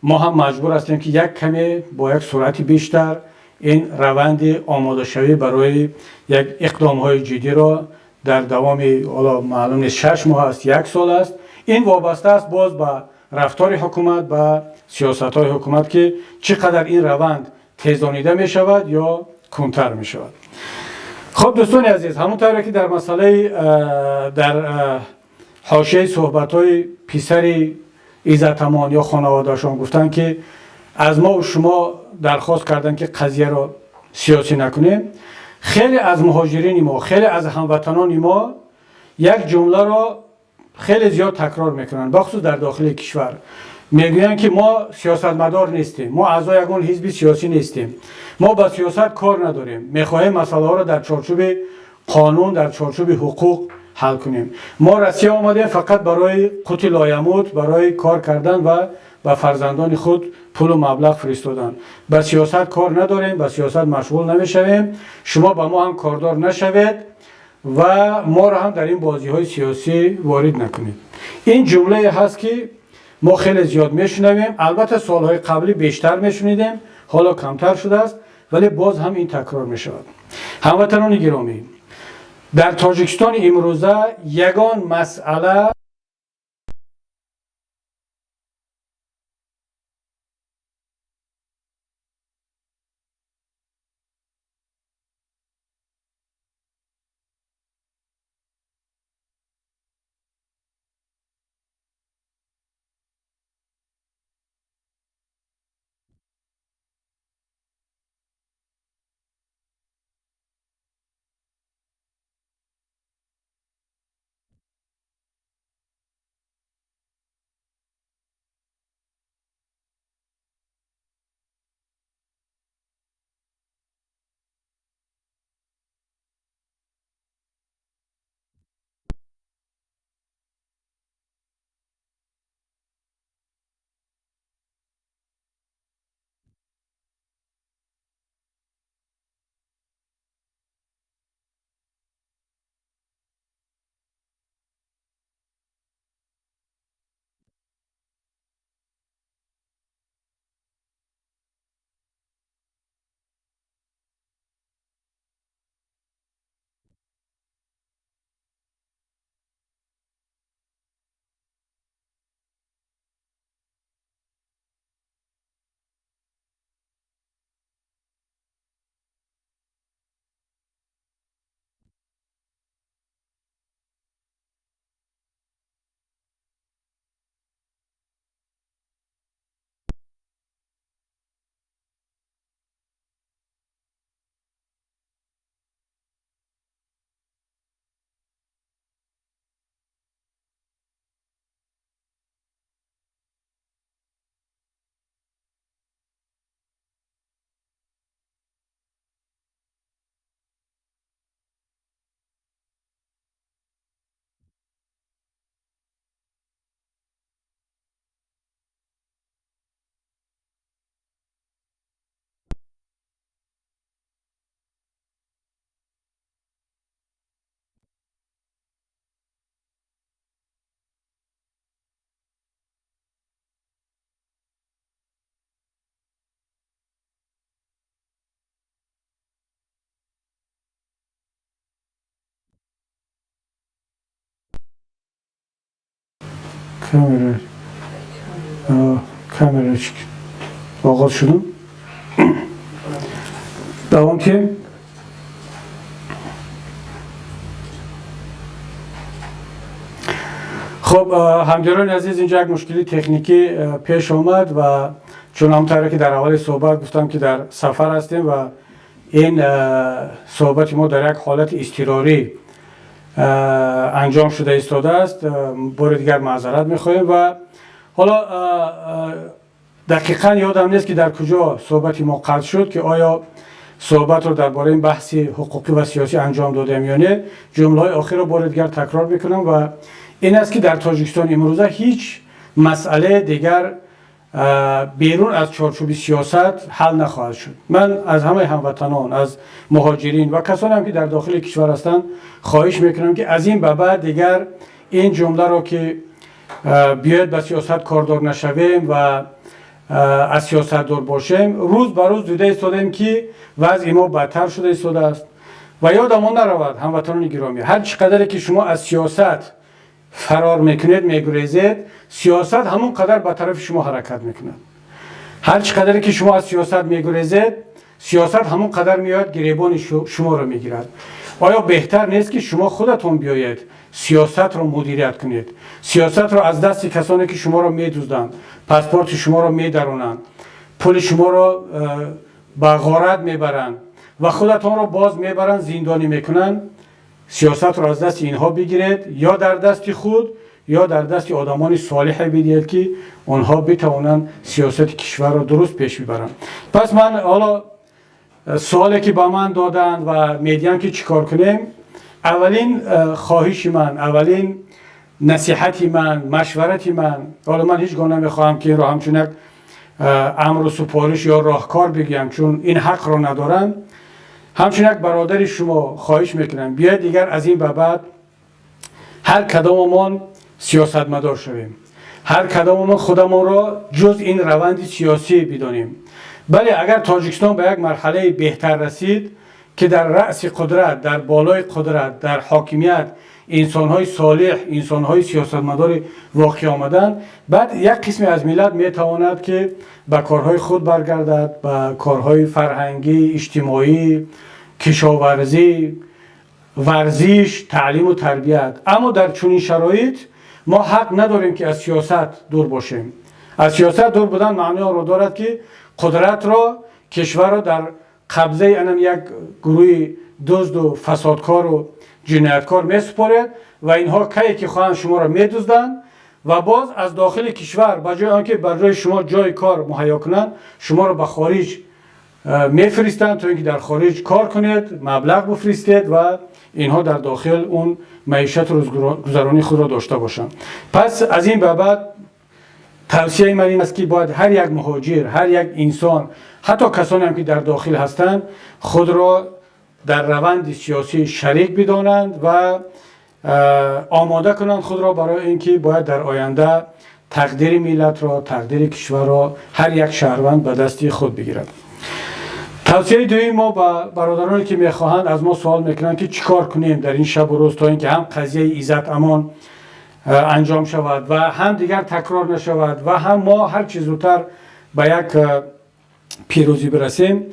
Мо ҳам маҷбур ҳастем, ки як каме бо як суръати бештар ин раванди омодашавӣ барои як иқдомҳои ҷиддиро дар давоми, ҳоло маълум нест, 6 моҳ аст, як сол аст. Ин вобаста аст боз ба рафтори ҳукумат, ба сиёсатҳои ҳукумат, ки чӣ қадар ин раванд тезонида мешавад ё кундтар мешавад. Хуб, дӯстони азиз, ҳамон тавре ки дар масъалаи дар ҳошияи суҳбатҳои писари Иззатамон ё хонаводаашон гуфтанд, ки аз мо шумо дархост карданд, ки қазияро сиёсӣ накунем, хеле аз муҳоҷирини мо, хеле аз ҳамватанони мо як ҷумларо хеле зиёд такрор мекунанд, бахусус дар дохили кишвар. Мегӯянд, ки мо сиёсатмадор нестем, мо аъзои ягон ҳизби сиёсӣ нестем, мо ба сиёсат кор надорем, мехоҳем масъалаҳоро дар чорчӯби қонун, дар чорчӯби ҳуқуқ ҳал кунем. Мо Россия омадем фақат барои қути лоямут, барои кор кардан ва ба фарзандони худ пулу маблағ фиристодан. Ба сиёсат кор надорем, ба сиёсат машғул намешавем, шумо ба мо ҳам кордор нашавед ва моро ҳам дар ин бозиҳои сиёсӣ ворид накунед. Ин ҷумлае ҳаст, ки мо хеле зиёд мешунавем. Албатта, солҳои қаблӣ бештар мешунидем, ҳоло камтар шудааст, вале боз ҳам ин такрор мешавад. Ҳамватанони гиромӣ, дар Тоҷикистони имрӯза ягон масъала камера камера оғоз шудум, давом кем. Хуб, ҳамдиёрони азиз, инҷо як мушкили техникӣ пеш омад ва чун ҳамон тавре ки дар аввали суҳбат гуфтам, ки дар сафар ҳастем ва ин суҳбати мо дар як ҳолати изтирорӣ анҷом шуда истодааст, бори дигар маъзарат мехоҳем. Ва ҳоло дақиқан ёдам нест, ки дар куҷо суҳбати мо қатъ шуд, ки оё суҳбатро дар бораи ин баҳси ҳуқуқӣ ва сиёсӣ анҷом додем ё не. Ҷумлаҳои охирро бори дигар такрор мекунам ва ин аст, ки дар Тоҷикистон имрӯза ҳеҷ масъалаи дигар берун аз чорчӯби сиёсат ҳал нахоҳад шуд. Ман аз ҳамаи ҳамватанон, аз муҳоҷирин ва касоне ҳам, ки дар дохили кишвар ҳастанд, хоҳиш мекунам, ки аз ин ба баъд дигар ин ҷумларо, ки биёед ба сиёсат кордор нашавем ва аз сиёсат дур бошем. Рӯз ба рӯз дида истодаем, ки вазъи мо бадтар шуда истодааст. Ва ёдамон наравад, ҳамватанони гиромӣ, ҳар чӣ қадаре ки шумо аз сиёсат фарор мекунед, мегурезед, сиёсат ҳамон қадар ба тарафи шумо ҳаракат мекунад. Ҳар чӣ қадаре ки шумо аз сиёсат мегурезед, сиёсат ҳамон қадар меояд, гиребони шуморо мегирад. Оё беҳтар нест, ки шумо худатон биёед, сиёсатро мудирият кунед, сиёсатро аз дасти касоне ки шуморо медузданд, паспорти шуморо медаронанд, пули шуморо ба ғорат мебаранд ва худатонро боз мебаранд, зиндонӣ мекунанд? Сиёсатро аз дасти инҳо бигиред, ё дар дасти худ, ё дар дасти одамони солиҳе бидиҳед, ки онҳо битавонанд сиёсати кишварро дуруст пеш бибаранд. Пас ман ҳоло суоле ки ба ман доданд ва медиҳам, ки чӣ кор кунем, аввалин хоҳиши ман, аввалин насиҳати ман, машварати ман, ҳоло ман ҳеҷ гоҳ намехоҳам, ки инро ҳамчун як амру супориш ё роҳкор бигӯям, чун ин ҳақро надорам. Ҳамчун як бародари шумо хоҳиш мекунам: биёед, дигар аз ин ба баъд ҳар кадомамон сиёсатмадор шавем, ҳар кадомамон худамонро ҷуз ин раванди сиёсӣ бидонем. Бале, агар Тоҷикистон ба як марҳалаи беҳтар расид, ки дар раъси қудрат, дар болои қудрат, дар ҳокимият инсонҳои солиҳ, инсонҳои сиёсатмадори воқеъ омаданд, баъд як қисме аз миллат метавонад, ки ба корҳои худ баргардад, ба корҳои фарҳангӣ, иҷтимоӣ, кишоварзӣ, варзиш, таълиму тарбият. Аммо дар чунин шароит мо ҳақ надорем, ки аз сиёсат дур бошем. Аз сиёсат дур будан маънои онро дорад, ки қудратро, кишварро дар қабзаи анам як гурӯҳи дузду фасодкору ҷинояткор месупоред ва инҳо кае ки хоҳанд, шуморо медузданд ва боз аз дохили кишвар, ба ҷои он ки барои шумо ҷои кор муҳайё кунанд, шуморо ба хориҷ мефиристанд, то ин ки дар хориҷ кор кунед, маблағ бифиристед ва инҳо дар дохил он маишату рӯзгузаронии худро дошта бошанд. Пас аз ин ба баъд тавсияи ман ин аст, ки бояд ҳар як муҳоҷир, ҳар як инсон, ҳатто касоне ки дар дохил ҳастанд, худро дар раванди сиёсӣ шарик бидонанд ва омода кунанд худро барои ин ки бояд дар оянда тақдири миллатро, тақдири кишварро ҳар як шаҳрванд ба дасти худ бигирад. Тавсияи дуюми мо ба бародароне ки мехоҳанд, аз мо суол мекунанд, ки чӣ кор кунем дар ин шабу рӯз, то ин ки ҳам қазияи Иззат Амон анҷом шавад ва ҳам дигар такрор нашавад ва ҳам мо ҳар чӣ зудтар ба як пирӯзӣ бирасем.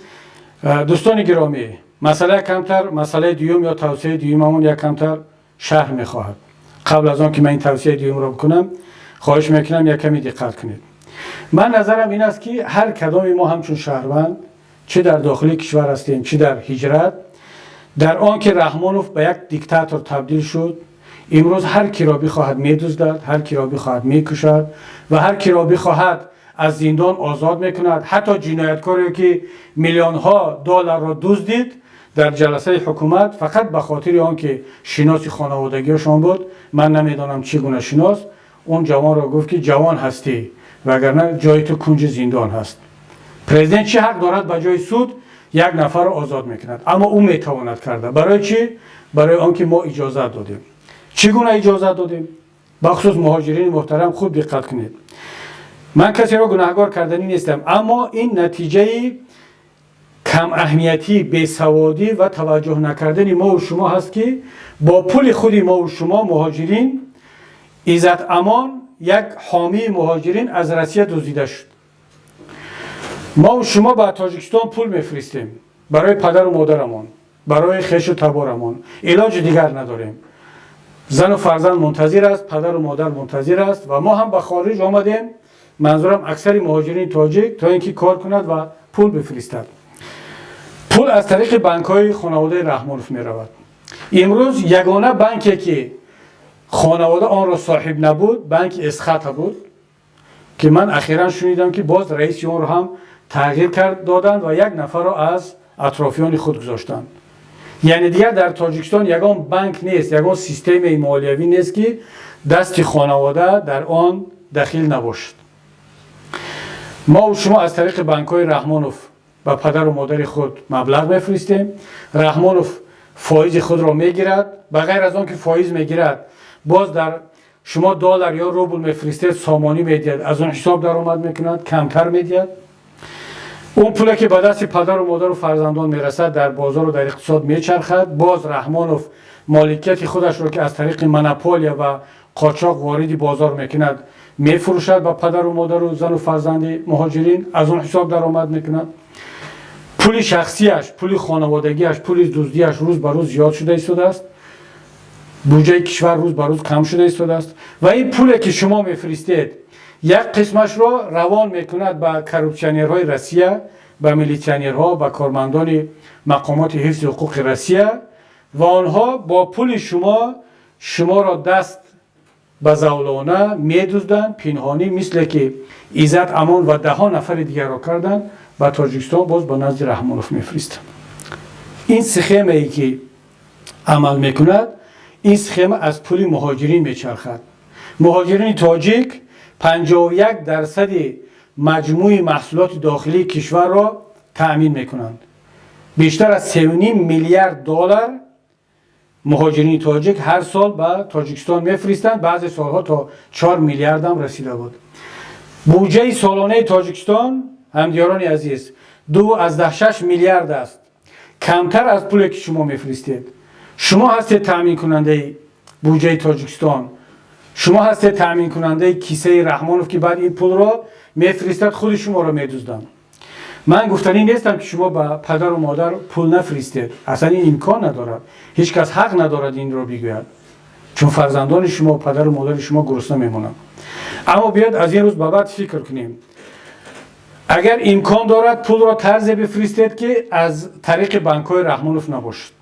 Дӯстони гиромӣ, масъала камтар, масъалаи дуюм ё тавсияи дуюмамон як камтар шарҳ мехоҳад. Қабл аз он ки ман ин тавсияи дуюмро бикунам, хоҳиш мекунам, як каме диққат кунед. Ман назарам ин аст, ки ҳар кадоми мо ҳамчун шаҳрванд, чӣ дар дохили кишвар ҳастем, чӣ дар ҳиҷрат, дар он ки Раҳмонов ба як диктатор табдил шуд, имрӯз ҳар киро бихоҳад медуздад, ҳар киро бихоҳад мекушад ва ҳар киро бихоҳад аз зиндон озод мекунад, ҳатто ҷинояткоре ки миллионҳо долларро дуздид. Дар ҷаласаи ҳукумат фақат ба хотири он ки шиноси хонаводагиашон буд, ман намедонам чӣ гуна шинос, он ҷавонро гуфт, ки ҷавон ҳастӣ, вагарна ҷои ту кунҷи зиндон ҳаст. Президент чӣ ҳақ дорад, ба ҷои суд як нафарро озод мекунад? Аммо ӯ метавонад карда. Барои чӣ? Барои он ки мо иҷозат додем. Чӣ гуна иҷозат додем? Бахусус муҳоҷирини муҳтарам, хуб диққат кунед. Ман касеро гунаҳгор карданӣ нестам, аммо ин натиҷаи камаҳамиятӣ, бесаводӣ ва таваҷҷӯҳ накардани мову шумо ҳаст, ки бо пули худи мову шумо, муҳоҷирин, Иззат Амон, як ҳомии муҳоҷирин, аз Россия дуздида шуд. Мову шумо ба Тоҷикистон пул мефиристем барои падару модарамон, барои хешу таборамон. Илоҷи дигар надорем. Зану фарзанд мунтазир аст, падару модар мунтазир аст ва мо ҳам ба хориҷ омадем, манзурам аксари муҳоҷирини тоҷик, то ин ки кор кунад ва пул бифиристад. Пул аз тариқи банкҳои хонаводаи Раҳмонов меравад. Имрӯз ягона банке ки хонавода онро соҳиб набуд, банки Эсхата буд, ки ман ахиран шунидам, ки боз раиси онро ҳам тағйир кард доданд ва як нафарро аз атрофиёни худ гузоштанд. Яъне дигар дар Тоҷикистон ягон банк нест, ягон системаи молиявӣ нест, ки дасти хонавода дар он дахил набошад. Мову шумо аз тариқи банкҳои Раҳмонов ба падару модари худ маблағ мефиристем. Раҳмонов фоизи худро мегирад. Ба ғайр аз он ки фоиз мегирад, боз дар Шумо доллар ё рубл мефиристед, сомонӣ медиҳад, аз он ҳисоб даромад мекунад, камтар медиҳад. Он пуле, ки ба дасти падару модару фарзандон мерасад, дар бозору дар иқтисод мечархад. Боз Раҳмонов моликияти худашро, ки аз тариқи монополия ва қочоқ вориди бозор мекунад, мефурӯшад ба падару модару зану фарзанди муҳоҷирин, аз он ҳисоб даромад мекунад. Пули шахсияш, пули хонаводагиаш, пули дуздияш рӯз ба рӯз зиёд шуда истодааст, буҷаи кишвар рӯз ба рӯз кам шуда истодааст. Ва ин пуле, ки шумо мефиристед, як қисмашро равон мекунад ба коррупсионерҳои Россия, ба милитсионерҳо, ба кормандони мақомоти ҳифзи ҳуқуқи Россия, ва онҳо бо пули шумо шуморо даст ба завлона медузданд пинҳонӣ, мисле ки Иззат Амон ва даҳо нафари дигарро карданд, ба Тоҷикистон боз ба назди Раҳмонов мефиристанд. Ин схемае, ки амал мекунад, ин схема аз пули муҳоҷирин мечархад. Муҳоҷирини тоҷик 51 дарсади маҷмӯи маҳсулоти дохилии кишварро таъмин мекунанд. Бештар аз 3,5 миллиард доллар муҳоҷирини тоҷик ҳар сол ба Тоҷикистон мефиристанд, баъзе солҳо то 4 миллиардам расида буд. Буҷаи солонаи Тоҷикистон, ҳамдиёрони азиз, 2,6 миллиард аст, камтар аз пуле, ки шумо мефиристед. Шумо ҳастед таъминкунандаи буҷаи Тоҷикистон, шумо ҳастед таъминкунандаи кисаи Раҳмонов, ки баъд ин пулро мефиристад, худи шуморо медузданд. Ман гуфтанӣ нестам, ки шумо ба падару модар пул нафиристед. Аслан ин имкон надорад, ҳеҷ кас ҳақ надорад инро бигӯяд, чун фарзандони шумо, падару модари шумо гурусна мемонанд. Аммо биёд, аз ин рӯз ба баъд фикр кунем. Агар имкон дорад, пулро тарзе бифиристед, ки аз тариқи банкҳои Раҳмонов набошад.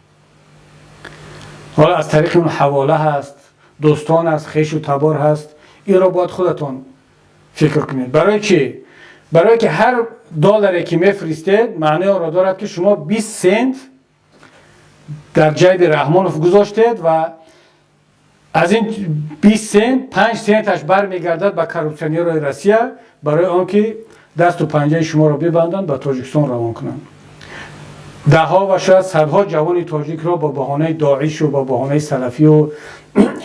Ҳоло аз тариқи он ҳавола ҳаст, дӯстон аст, хешу табор ҳаст. Инро бояд худатон фикр кунед. Барои чӣ? Барое ки ҳар долларе, ки мефиристед, маънои онро дорад, ки шумо 20 сент дар ҷайби Раҳмонов гузоштед ва аз ин 20 сент 5 сенташ бармегардад ба коррупсионерҳои Россия, барои он ки дасту панҷаи шуморо бибанданд, ба Тоҷикистон равон кунанд. Даҳҳо ва шояд садҳо ҷавони тоҷикро бо баҳонаи Доишу, бо баҳонаи салафию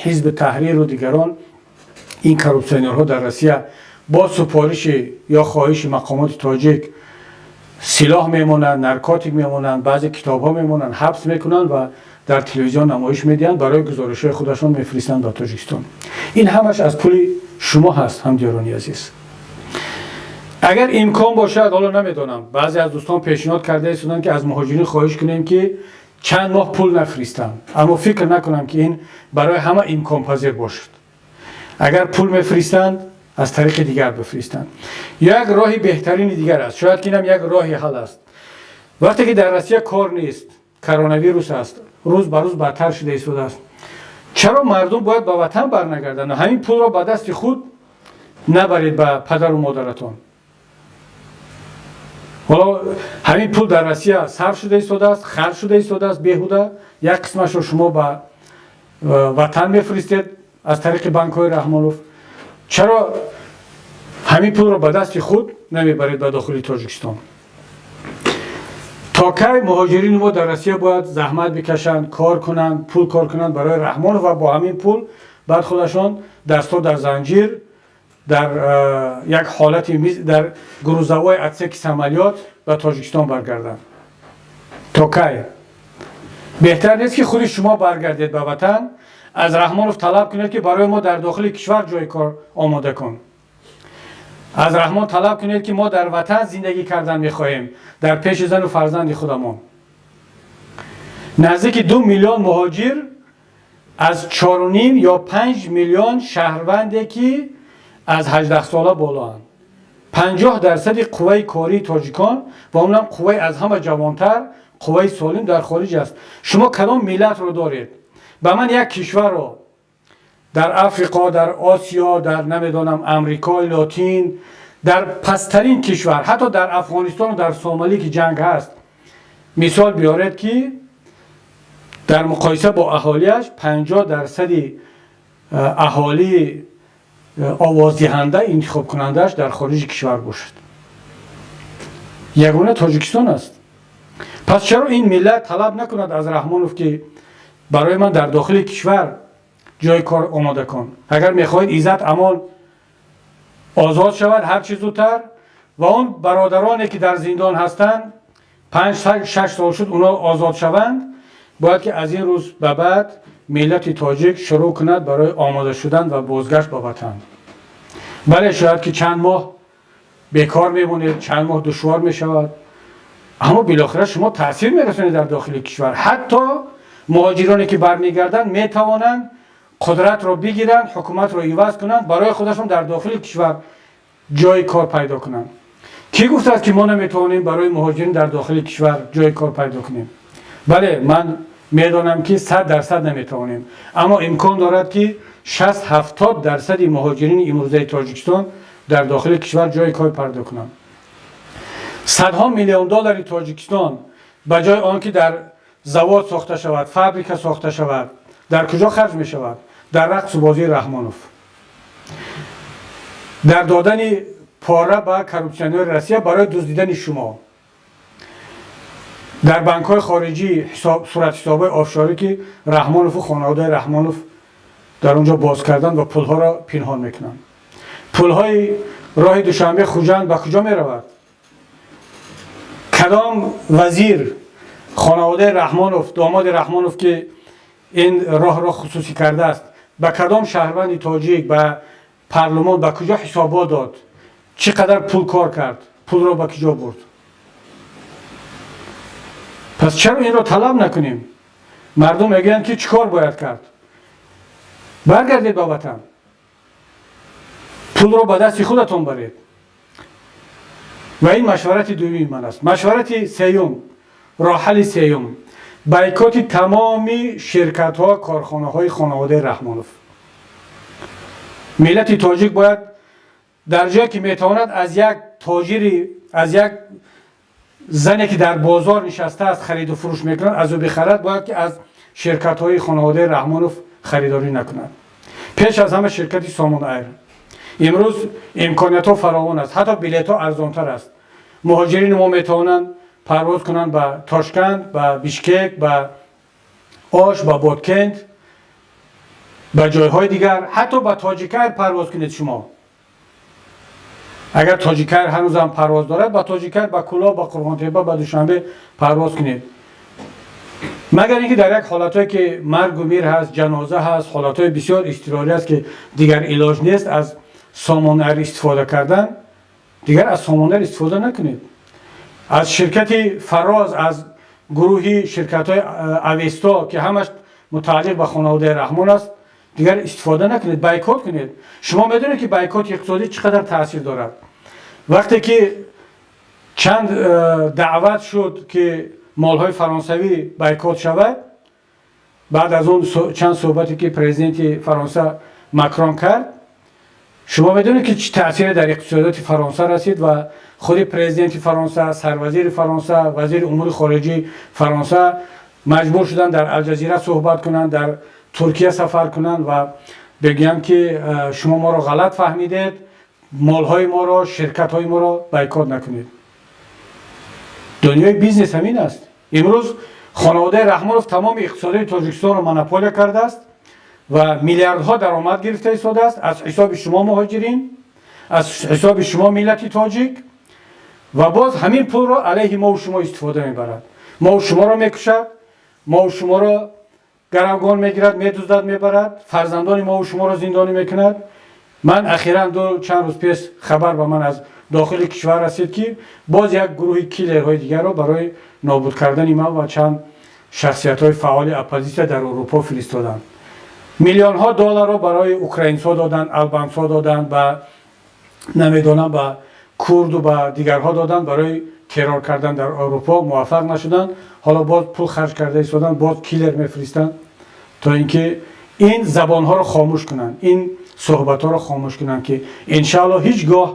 Ҳизби Таҳриру дигарон ин коррупсионерҳо дар Россия бо супориши ё хоҳиши мақомоти тоҷик силоҳ мемонанд, наркотик мемонанд, баъзе китобҳо мемонанд, ҳабс мекунанд ва дар телевизион намоиш медиҳанд, барои гузоришҳои худашон мефиристанд ба Тоҷикистон. Ин ҳамаш аз пули шумо ҳаст, ҳамдиёрони азиз. Агар имкон бошад, ҳоло намедонам, баъзе аз дӯстон пешниҳод карда истоданд, ки аз муҳоҷирин хоҳиш кунем, ки чанд моҳ пул нафиристанд. Аммо фикр накунам, ки ин барои ҳама имконпазир бошад. Агар пул мефиристанд, аз тариқи дигар бифиристанд. Як роҳи беҳтарини дигар аст, шояд ки инам як роҳи ҳал аст. Вақте ки дар Россия кор нест, коронавирус аст, рӯз ба рӯз бадтар шуда истодааст, чаро мардум бояд ба ватан барнагарданд? Ҳамин пулро ба дасти худ набаред ба падару модаратон. Ҳоло ҳамин пул дар Россия сарф шуда истодааст, харҷ шуда истодааст беҳуда. Як қисмашро шумо ба ватан мефиристед аз тариқи банкҳои Раҳмонов. Чаро ҳамин пулро ба дасти худ намебаред ба дохили Тоҷикистон? То кай муҳоҷирини мо дар Россия бояд заҳмат бикашанд, кор кунанд, пул кор кунанд барои Раҳмонов ва бо ҳамин пул баъд худашон дастҳо дар занҷир, дар як ҳолати дар грузовой отсеки самолёт ба Тоҷикистон баргарданд? То кай? Беҳтар нест, ки худи шумо баргардед ба ватан, аз Раҳмонов талаб кунед, ки барои мо дар дохили кишвар ҷои кор омода кун? Аз Раҳмон талаб кунед, ки мо дар ватан зиндагӣ кардан мехоҳем, дар пеши зану фарзанди худамон. Наздики 2 миллион муҳоҷир аз 4,5 ё 5 миллион шаҳрванде, ки аз 18 сола болоанд, 50 дарсади қувваи кории тоҷикон ва онам қувваи аз ҳама ҷавонтар, қувваи солим дар хориҷ аст. Шумо кадом миллатро доред? Ба ман як кишварро дар Африқо, дар Осиё, дар, намедонам, Амрикои Лотин, дар пасттарин кишвар, ҳатто дар Афғонистону дар Сомалӣ, ки ҷанг ҳаст, мисол биёред, ки дар муқоиса бо аҳолиаш 50 дарсади аҳолии овоздиҳанда, интихобкунандааш дар хориҷи кишвар бошад. Ягона Тоҷикистон аст. Пас чаро ин миллат талаб накунад аз Раҳмонов, ки барои ман дар дохили кишвар Ҷои кор омода кун. Агар мехоҳед, Иззат Амон озод шавад ҳарчи зудтар ва он бародароне, ки дар зиндон ҳастанд, 5-6 сол шуд, онҳо озод шаванд, бояд ки аз ин рӯз ба баъд миллати тоҷик шурӯъ кунад барои омода шудан ва бозгашт ба ватан. Бале, шояд ки чанд моҳ бекор мемонед, чанд моҳ душвор мешавад, аммо билохира шумо таъсир мерасонед дар дохили кишвар. Ҳатто муҳоҷироне, ки бармегарданд, метавонанд қудратро бигиранд, ҳукуматро иваз кунанд, барои худашон дар дохили кишвар ҷои кор пайдо кунанд. Кӣ гуфтааст, ки мо наметавонем барои муҳоҷирин дар дохили кишвар ҷои кор пайдо кунем? Бале, ман медонам, ки 100% наметавонем, аммо имкон дорад, ки 60-70 дарсади муҳоҷирини имрӯзаи Тоҷикистон дар дохили кишвар ҷои кор пайдо кунанд. Садҳо миллион доллари Тоҷикистон ба ҷои он ки дар завод сохта шавад, фабрика сохта шавад, дар куҷо харҷ мешавад? Дар рақсу бозии Раҳмонов, дар додани пора ба коррупсионери Россия барои дуздидани шумо, дар банкҳои хориҷӣ суратҳисобҳои офшорӣ, ки Раҳмонову хонаводаи Раҳмонов дар он ҷо боз кардан ва пулҳоро пинҳон мекунанд. Пулҳои роҳи Душанбе Хуҷанд ба куҷо меравад? Кадом вазир, хонаводаи Раҳмонов, домоди Раҳмонов, ки ин роҳро хусусӣ кардааст, ба кадом шаҳрванди тоҷик, ба парлумон, ба куҷо ҳисобот дод, чӣ қадар пул кор кард, пулро ба куҷо бурд? Пас чаро инро талаб накунем? Мардум мегӯянд, ки чӣ кор бояд кард? Баргардед ба ватан, пулро ба дасти худатон баред. Ва ин машварати дуюми ман аст. Машварати сеюм, роҳҳалли сеюм: бойкоти тамоми ширкатҳо, корхонаҳои хонаводаи Раҳмонов. Миллати тоҷик бояд дар ҷое ки метавонад, аз як тоҷири, аз як зане, ки дар бозор нишастааст, хариду фурӯш мекунад, аз ӯ бихарад. Бояд ки аз ширкатҳои хонаводаи Раҳмонов харидорӣ накунад, пеш аз ҳама ширкати Сомон Айр. Имрӯз имкониятҳо фаровон аст, ҳатто билетҳо арзонтар аст. Муҳоҷирини мо метавонанд парвоз кунанд ба Тошканд, ба Бишкек, ба Ош, ба Боткент, ба ҷойҳои дигар. Ҳатто ба Тоҷикайр парвоз кунед шумо, агар Тоҷикайр ҳанӯзам парвоз дорад. Ба Тоҷикайр, ба Кӯлоб, ба Қурғонтепа, ба Душанбе парвоз кунед. Магар ин ки дар як ҳолатҳое, ки маргу мир ҳаст, ҷаноза ҳаст, ҳолатҳои бисёр изтирорӣ аст, ки дигар илоҷ нест аз Сомон Айр истифода кардан, дигар аз Сомон Айр истифода накунед. Аз ширкати Фароз, аз гурӯҳи ширкатҳои Авесто, ки ҳамаш мутааллиқ ба хонаводаи Раҳмон аст, дигар истифода накунед, бойкот кунед. Шумо медонед, ки бойкоти иқтисодӣ чӣ қадар таъсир дорад. Вақте ки чанд даъват шуд, ки молҳои фаронсавӣ бойкот шавад, баъд аз он чанд суҳбате, ки президенти Фаронса Макрон кард, шумо медонед, ки чӣ таъсире дар иқтисодиёти Фаронса расид. Ва худи президенти Фаронса, сарвазири Фаронса, вазири умури хориҷии Фаронса маҷбур шуданд дар Алҷазира суҳбат кунанд, дар Туркия сафар кунанд ва бигӯянд, ки шумо моро ғалат фаҳмидед, молҳои моро, ширкатҳои моро бойкот накунед. Дунёи бизнес ҳамин аст. Имрӯз хонаводаи Раҳмонов тамоми иқтисодии Тоҷикистонро монополия кардааст ва миллиардҳо даромад гирифта истодааст аз ҳисоби шумо, муҳоҷирин, аз ҳисоби шумо, миллати тоҷик. Ва боз ҳамин пулро алайҳи мову шумо истифода мебарад. Мову шуморо мекушад, мову шуморо гаравгон мегирад, медуздад, мебарад, фарзандони мову шуморо зиндонӣ мекунад. Ман ахиран ду чанд рӯз пеш хабар ба ман аз дохили кишвар расид, ки боз як гурӯҳи киллерҳои дигарро барои нобуд кардани ман ва чанд шахсиятҳои фаъоли оппозитсия дар Аврупо фиристоданд. Миллионҳо долларро барои украинсҳо доданд, албансҳо доданд, ба намедонам, ба курду ба дигарҳо доданд барои террор кардан дар Аврупо. Муваффақ нашуданд. Ҳоло боз пул харҷ карда истоданд, боз киллер мефиристанд, то ин ки ин забонҳоро хомӯш кунанд, ин суҳбатҳоро хомӯш кунанд, ки иншаалло ҳеҷ гоҳ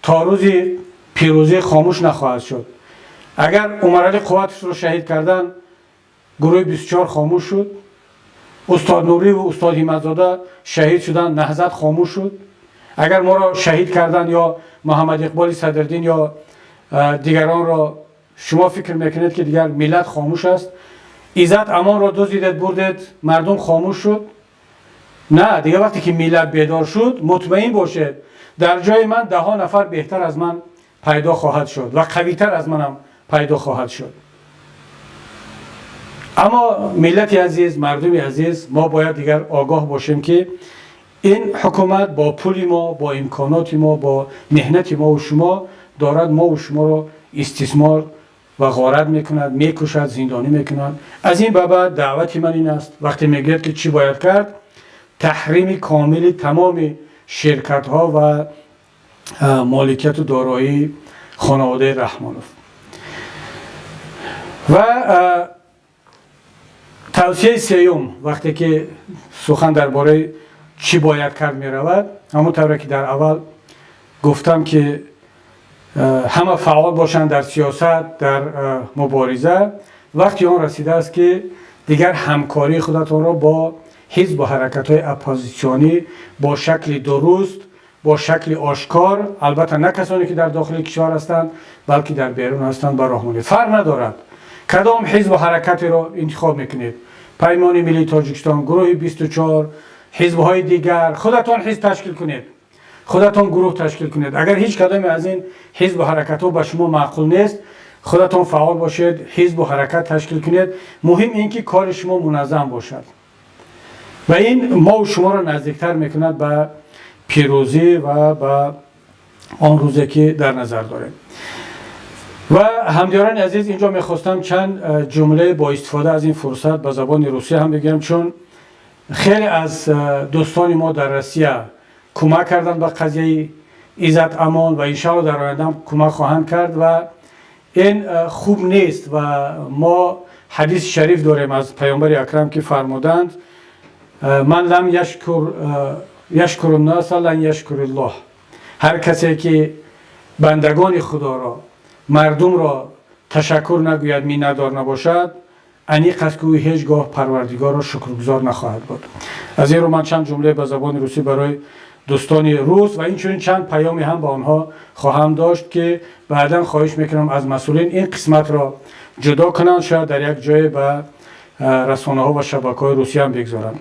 то рӯзи пирӯзӣ хомӯш нахоҳад шуд. Агар Умаралӣ Қувватовро шаҳид кардан, гурӯҳи 24 хомӯш шуд. Устод Нуриву устод Ҳимматзода шаҳид шуданд, Наҳзат хомӯш шуд. Агар моро шаҳид кардан ё Муҳаммад Иқболи Садриддин ё дигаронро, шумо фикр мекунед, ки дигар миллат хомӯш аст? Иззат Амонро дуздидед, бурдед, мардум хомӯш шуд. На, дигар вақте ки миллат бедор шуд, мутмаин бошед, дар ҷои ман даҳо нафар беҳтар аз ман пайдо хоҳад шуд ва қавитар аз манам пайдо хоҳад шуд. Аммо, миллати азиз, мардуми азиз, мо бояд дигар огоҳ бошем, ки ин ҳукумат бо пули мо, бо имконоти мо, бо меҳнати мову шумо дорад мову шуморо истисмор ва ғорат мекунад, мекушад, зиндонӣ мекунад. Аз ин ба баъд даъвати ман ин аст, вақте мегӯяд, ки чӣ бояд кард: таҳрими комили тамоми ширкатҳо ва моликияту дороии хонаводаи Раҳмонов. Ва тавсияи сеюм, вақте ки сухан дар бораи чӣ бояд кард меравад, ҳамон тавре ки дар аввал гуфтам, ки ҳама фаъол бошанд дар сиёсат, дар мубориза, вақти он расидааст, ки дигар ҳамкории худатонро бо ҳизбу ҳаракатҳои оппозитсионӣ бо шакли дуруст, бо шакли ошкор, албатта на касоне ки дар дохили кишвар ҳастанд, балки дар берун ҳастанд, ба роҳ монед. Фарқ надорад, кадом ҳизбу ҳаракатеро интихоб мекунед: Паймони миллии Тоҷикистон, гурӯҳи 24, ҳизбҳои дигар, худатон ҳизб ташкил кунед, худатон гурӯҳ ташкил кунед. Агар ҳеҷ кадоме аз ин ҳизбу ҳаракатҳо ба шумо маъқул нест, худатон фаъол бошед, ҳизбу ҳаракат ташкил кунед. Муҳим ин ки кори шумо муназзам бошад ва ин мову шуморо наздиктар мекунад ба пирӯзӣ ва ба он рӯзе ки дар назар дорем. Ва, ҳамдиёрони азиз, инҷо мехостам чанд ҷумле бо истифода аз ин фурсат ба забони русӣ ҳам бигӯям, чун хеле аз дӯстони мо дар Россия кӯмак карданд ба қазияи Иззат Амон ва иншоалло дар оянда кӯмак хоҳанд кард. Ва ин хуб нест. Ва мо ҳадиси шариф дорем аз Паёмбари Акрам, ки фармуданд: «من لم يشكر الناس لن يشكر الله». Ҳар касе ки бандагони Худоро, мардумро ташаккур нагӯяд, миннатдор набошад, аниқ аст, ки ӯ ҳеҷ гоҳ Парвардигорро шукргузор нахоҳад буд. Аз ин рӯ ман чанд ҷумле ба забони русӣ барои дӯстони рус ва инчунин чанд паёме ҳам ба онҳо хоҳам дошт, ки баъдан хоҳиш мекунам аз масъулин ин қисматро ҷудо кунанд, шояд дар як ҷое ба расонаҳо ва шабакаҳои русия ҳам бигзоранд.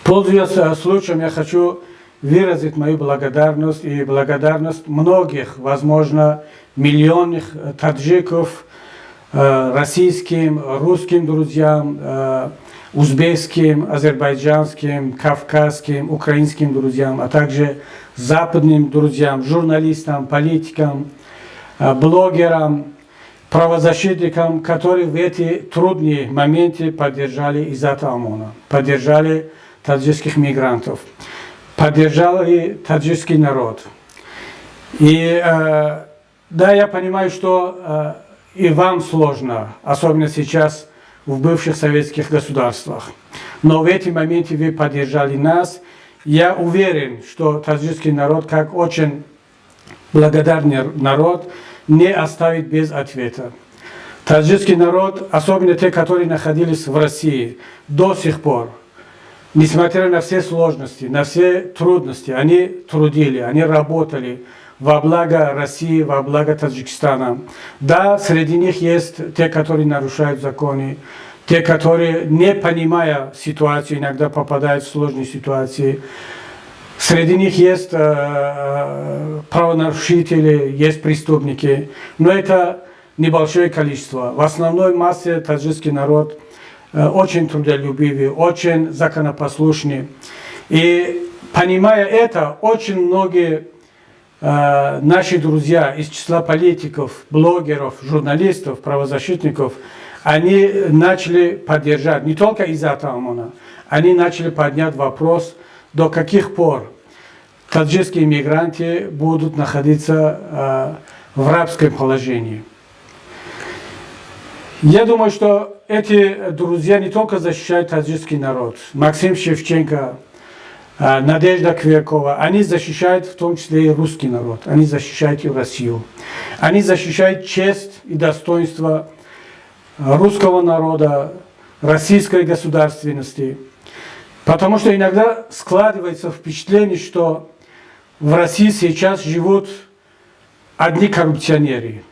Пользуясь случаем, я хочу выразить мою благодарность и благодарность многих, возможно, миллионных таджиков, российским, русским друзьям, узбекским, азербайджанским, кавказским, украинским друзьям, а также западным друзьям, журналистам, политикам, блогерам, правозащитникам, которые в эти трудные моменты поддержали Иззата Амона, поддержали таджикских мигрантов, поддержали таджикский народ. И да, я понимаю, что и вам сложно, особенно сейчас в бывших советских государствах. Но в эти моменты вы поддержали нас. Я уверен, что таджикский народ, как очень благодарный народ, не оставит без ответа. Таджикский народ, особенно те, которые находились в России до сих пор, несмотря на все сложности, на все трудности, они трудили, они работали во благо России, во благо Таджикистана. Да, среди них есть те, которые нарушают законы, те, которые, не понимая ситуацию, иногда попадают в сложные ситуации. Среди них есть правонарушители, есть преступники, но это небольшое количество. В основной массе таджикский народ очень трудолюбивый, очень законопослушный. И, понимая это, очень многие наши друзья из числа политиков, блогеров, журналистов, правозащитников, они начали поддержать не только Иззата Амона, они начали поднять вопрос, до каких пор таджикские мигранты будут находиться в рабском положении. Я думаю, что эти друзья не только защищают таджикский народ. Максим Шевченко, Надежда Кверкова, они защищают в том числе и русский народ, они защищают и Россию. Они защищают честь и достоинство русского народа, российской государственности. Потому что иногда складывается впечатление, что в России сейчас живут одни коррупционеры,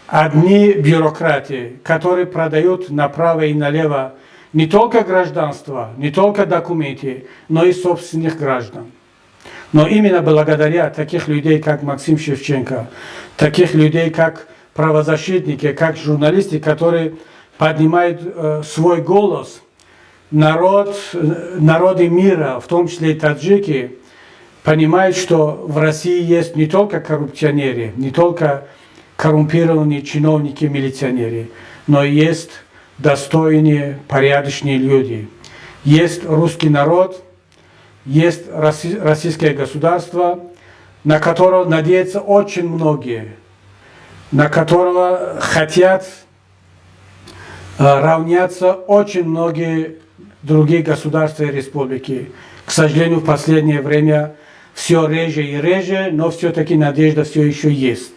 одни бюрократы, которые продают направо и налево Не только гражданство, не только документы, но и собственных граждан. Но именно благодаря таких людей, как Максим Шевченко, таких людей, как правозащитники, как журналисты, которые поднимают свой голос, народы мира, в том числе и таджики, понимают, что в России есть не только коррупционеры, не только коррумпированные чиновники, милиционеры, но и есть достойные, порядочные люди. Есть русский народ, есть российское государство, на которого надеются очень многие, на которого хотят равняться очень многие другие государства и республики. К сожалению, в последнее время все реже и реже, но все-таки надежда все еще есть.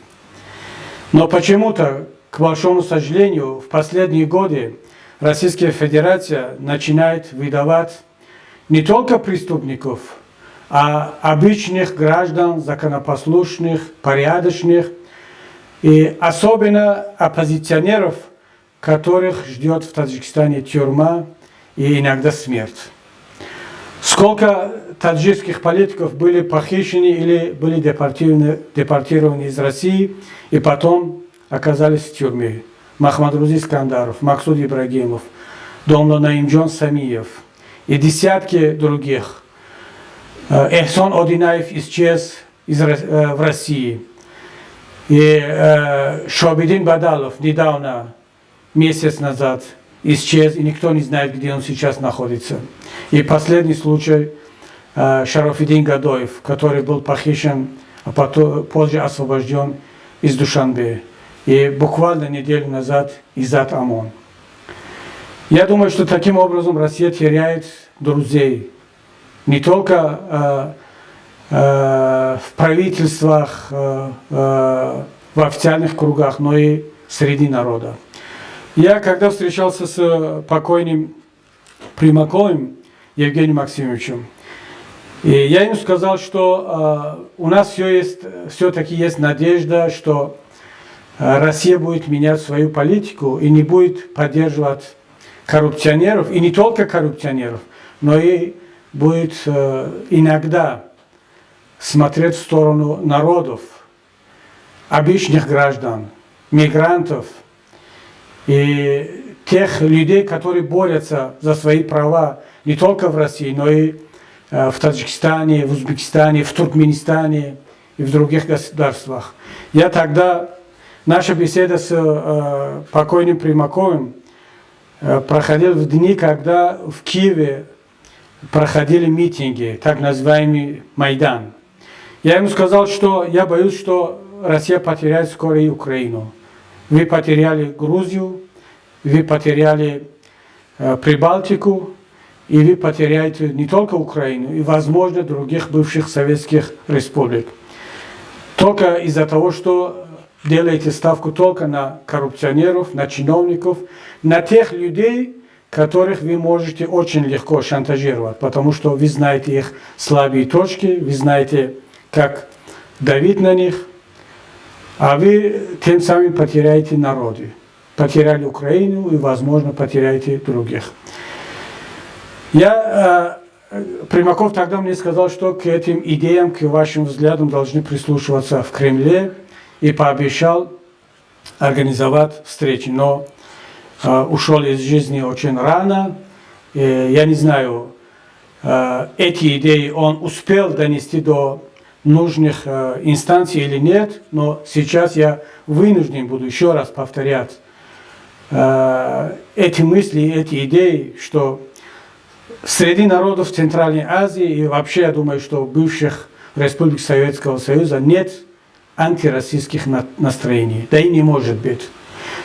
Но почему-то, к большому сожалению, в последние годы Российская Федерация начинает выдавать не только преступников, а обычных граждан, законопослушных, порядочных, и особенно оппозиционеров, которых ждет в Таджикистане тюрьма и иногда смерть. Сколько таджикских политиков были похищены или были депортированы из России и потом оказались в тюрьме? Махмадрузи Искандаров, Максуд Ибрагимов, домла Наимджон Самиев и десятки других. Эхсон Одинаев исчез в России. И Шобидин Бадалов недавно, месяц назад, исчез, и никто не знает, где он сейчас находится. И последний случай Шарофиддин Гадоев, который был похищен, а потом, позже освобожден из Душанбе. И буквально неделю назад Иззат Амон. Я думаю, что таким образом Россия теряет друзей. Не только в правительствах, в официальных кругах, но и среди народа. Я, когда встречался с покойным Примаковым Евгением Максимовичем, и я ему сказал, что у нас все-таки есть надежда, что Россия будет менять свою политику и не будет поддерживать коррупционеров, и не только коррупционеров, но и будет иногда смотреть в сторону народов, обычных граждан, мигрантов и тех людей, которые борются за свои права не только в России, но и в Таджикистане, в Узбекистане, в Туркменистане и в других государствах. Я тогда, наша беседа с покойным Примаковым проходила в дни, когда в Киеве проходили митинги, так называемый Майдан. Я ему сказал, что я боюсь, что Россия потеряет скоро и Украину. Вы потеряли Грузию, вы потеряли Прибалтику, и вы потеряете не только Украину, и, возможно, других бывших советских республик. Только из-за того, что делаете ставку только на коррупционеров, на чиновников, на тех людей, которых вы можете очень легко шантажировать, потому что вы знаете их слабые точки, вы знаете, как давить на них, а вы тем самым потеряете народы. Потеряли Украину и, возможно, потеряете других. Примаков тогда мне сказал, что к этим идеям, к вашим взглядам должны прислушиваться в Кремле, и пообещал организовать встречи. Но ушел из жизни очень рано. И я не знаю, эти идеи он успел донести до нужных инстанций или нет, но сейчас я вынужден буду еще раз повторять эти мысли, эти идеи, что среди народов Центральной Азии и вообще, я думаю, что бывших республик Советского Союза нет антироссийских настроений. Да и не может быть.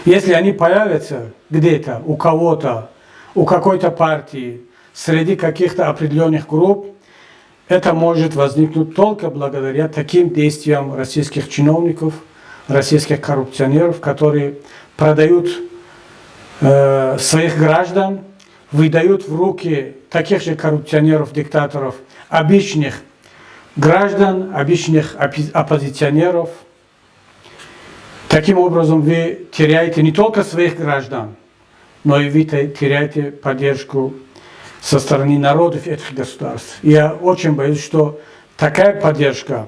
Если они появятся где-то, у кого-то, у какой-то партии, среди каких-то определенных групп, это может возникнуть только благодаря таким действиям российских чиновников, российских коррупционеров, которые продают своих граждан, выдают в руки таких же коррупционеров, диктаторов, обычных граждан, обычных оппозиционеров. Таким образом, вы теряете не только своих граждан, Но и вы теряете поддержку со стороны народов этих государств. Я очень боюсь, что такая поддержка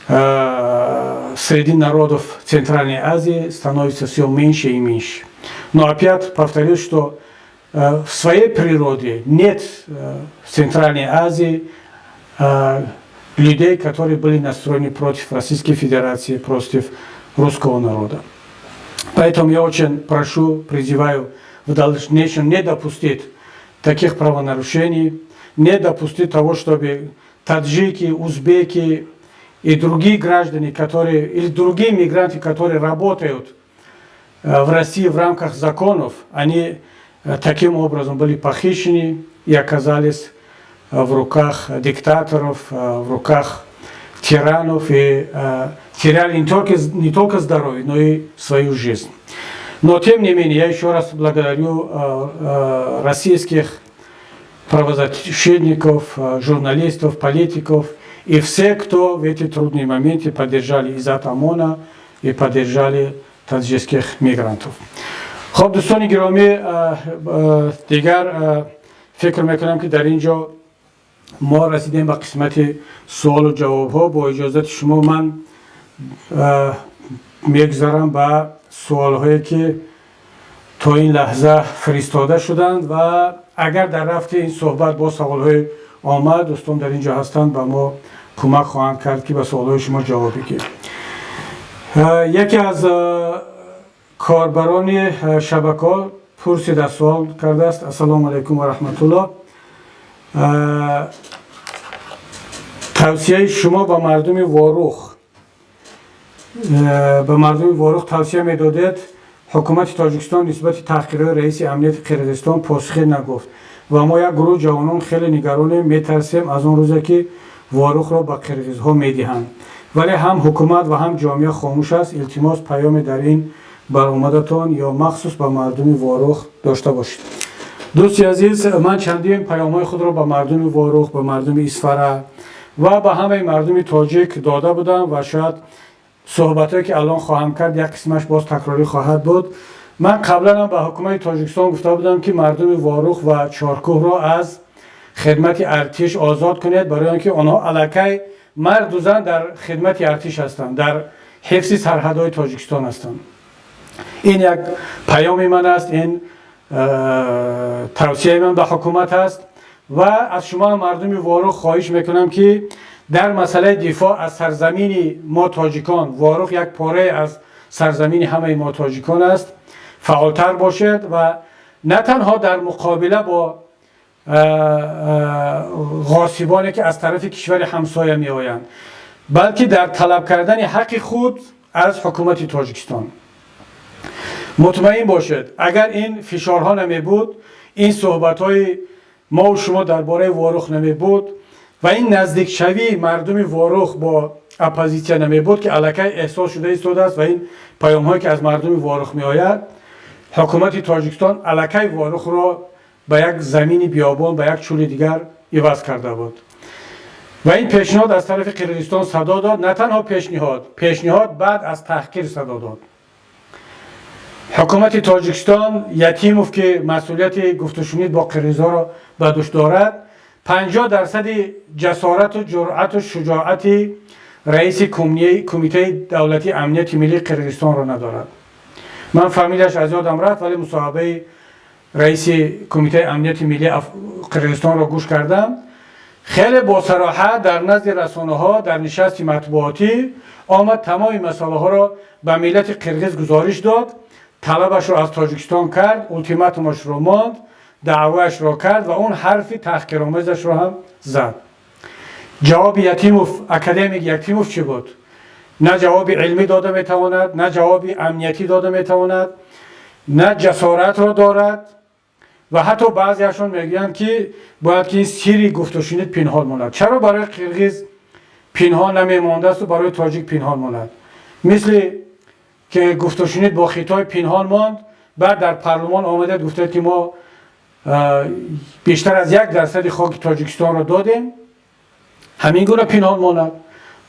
среди народов Центральной Азии становится все меньше и меньше. Но опять повторюсь, что в своей природе нет в Центральной Азии людей, которые были настроены против Российской Федерации, против русского народа. Поэтому я очень прошу, призываю в дальнейшем не допустить таких правонарушений, не допустить того, чтобы таджики, узбеки и другие граждане, которые, или другие мигранты, которые работают в России в рамках законов, они таким образом были похищены и оказались в руках диктаторов, в руках тиранов и теряли не только здоровье, но и свою жизнь. Но тем не менее, я еще раз благодарю российских правозащитников, журналистов, политиков и все, кто в эти трудные моменты поддержали Иззат Амона и поддержали таджикских мигрантов. Хуб, дӯстони гиромӣ, дигар фикр мекунам, ки дар ин ҷо мо расидем ба қисмати суолу ҷавобҳо. Бо иҷозати шумо ман мегузарам ба суолҳое, ки то ин лаҳза фиристода шуданд, ва агар дар рафти ин суҳбат бо саволҳое омад, дӯстон дар ин ҷо ҳастанд, ба мо кӯмак хоҳанд кард, ки ба суолҳои шумо ҷавоб бигирем. Яке аз корбарони шабакаҳо пурсида, суол кардааст: «Ассалому алайкум ва раҳматуллоҳ. Тавсияи шумо ба мардуми Ворух, ба мардуми Ворух тавсия медодед. Ҳукумати Тоҷикистон нисбати таҳқирои раиси амнияти Қирғизистон посухе нагуфт ва мо, як гурӯҳ ҷавонон, хеле нигаронем, метарсем аз он рӯзе, ки Ворухро ба қирғизҳо медиҳанд, вале ҳам ҳукумат ва ҳам ҷомеа хомӯш аст. Илтимос, паёме дар ин баромадатон ё махсус ба мардуми Ворух дошта бошед». Дӯсти азиз, ман чандин паёмҳои худро ба мардуми Ворух, ба мардуми Исфара ва ба ҳамаи мардуми тоҷик дода будам ва шояд суҳбатҳое, ки алон хоҳам кард, як қисмаш боз такрорӣ хоҳад буд. Ман қаблан ҳам ба ҳукумати Тоҷикистон гуфта будам, ки мардуми Ворух ва Чоркӯҳро аз хидмати артиш озод кунед, барои он ки онҳо аллакай марду зан дар хидмати артиш ҳастанд, дар ҳифзи сарҳадҳои Тоҷикистон ҳастанд. Ин як паёми ман аст, ин тавсияи ман ба ҳукумат аст. Ва аз шумо, мардуми Ворух, хоҳиш мекунам, ки дар масъалаи дифоъ аз сарзамини мо тоҷикон, Ворух як порае аз сарзамини ҳамаи мо тоҷикон аст, фаъолтар бошед ва на танҳо дар муқобила бо ғосибоне, ки аз тарафи кишвари ҳамсоя меоянд, балки дар талаб кардани ҳаққи худ аз ҳукумати Тоҷикистон. Мутмаин бошед, агар ин фишорҳо намебуд, ин суҳбатҳои мову шумо дар бораи Ворух намебуд ва ин наздикшавии мардуми Ворух бо оппозитсия намебуд, ки аллакай эҳсос шуда истодааст, ва ин паёмҳое, ки аз мардуми Ворух меояд, ҳукумати Тоҷикистон аллакай Ворухро ба як замини биёбон, ба як чӯли дигар иваз карда буд. Ва ин пешниҳод аз тарафи Қирғизистон садо дод. На танҳо пешниҳод, пешниҳод баъд аз таҳқир садо дод. Ҳукумати Тоҷикистон, Ятимов, ки масъулияти гуфтушунид бо қирғизҳоро ба дӯш дорад, 50 дарсади ҷасорату ҷуръату шуҷоати раиси Кумитаи давлатии амнияти миллии Қирғизистонро надорад. Ман фамилияш аз ёдам рафт, вале мусоҳибаи раиси Кумитаи амнияти миллии Қирғизистонро гӯш кардам. Хеле босароҳат дар назди расонаҳо, дар нишасти матбуотӣ омад, тамоми масъалаҳоро ба миллати қирғиз гузориш дод, талабашро аз Тоҷикистон кард, ултиматумашро монд, даъвояшро кард ва он ҳарфи таҳқиромезашро ҳам зад. Ҷавоби Ятимов, академик Ятимов, чӣ буд? На ҷавоби илмӣ дода метавонад, на ҷавоби амниятӣ дода метавонад, на ҷасоратро дорад. Ва ҳатто баъзеашон мегӯянд, ки бояд ки ин сирри гуфтушунид пинҳон монад. Чаро барои қирғиз пинҳон намемондаасту барои тоҷик пинҳон монад? Мисли ки гуфтушунид бо Хитой пинҳон монд, баъд дар парлумон омадед, гуфтед, ки мо бештар аз 1 дарсади хоки Тоҷикистонро додем. Ҳамин гуна пинҳон монад?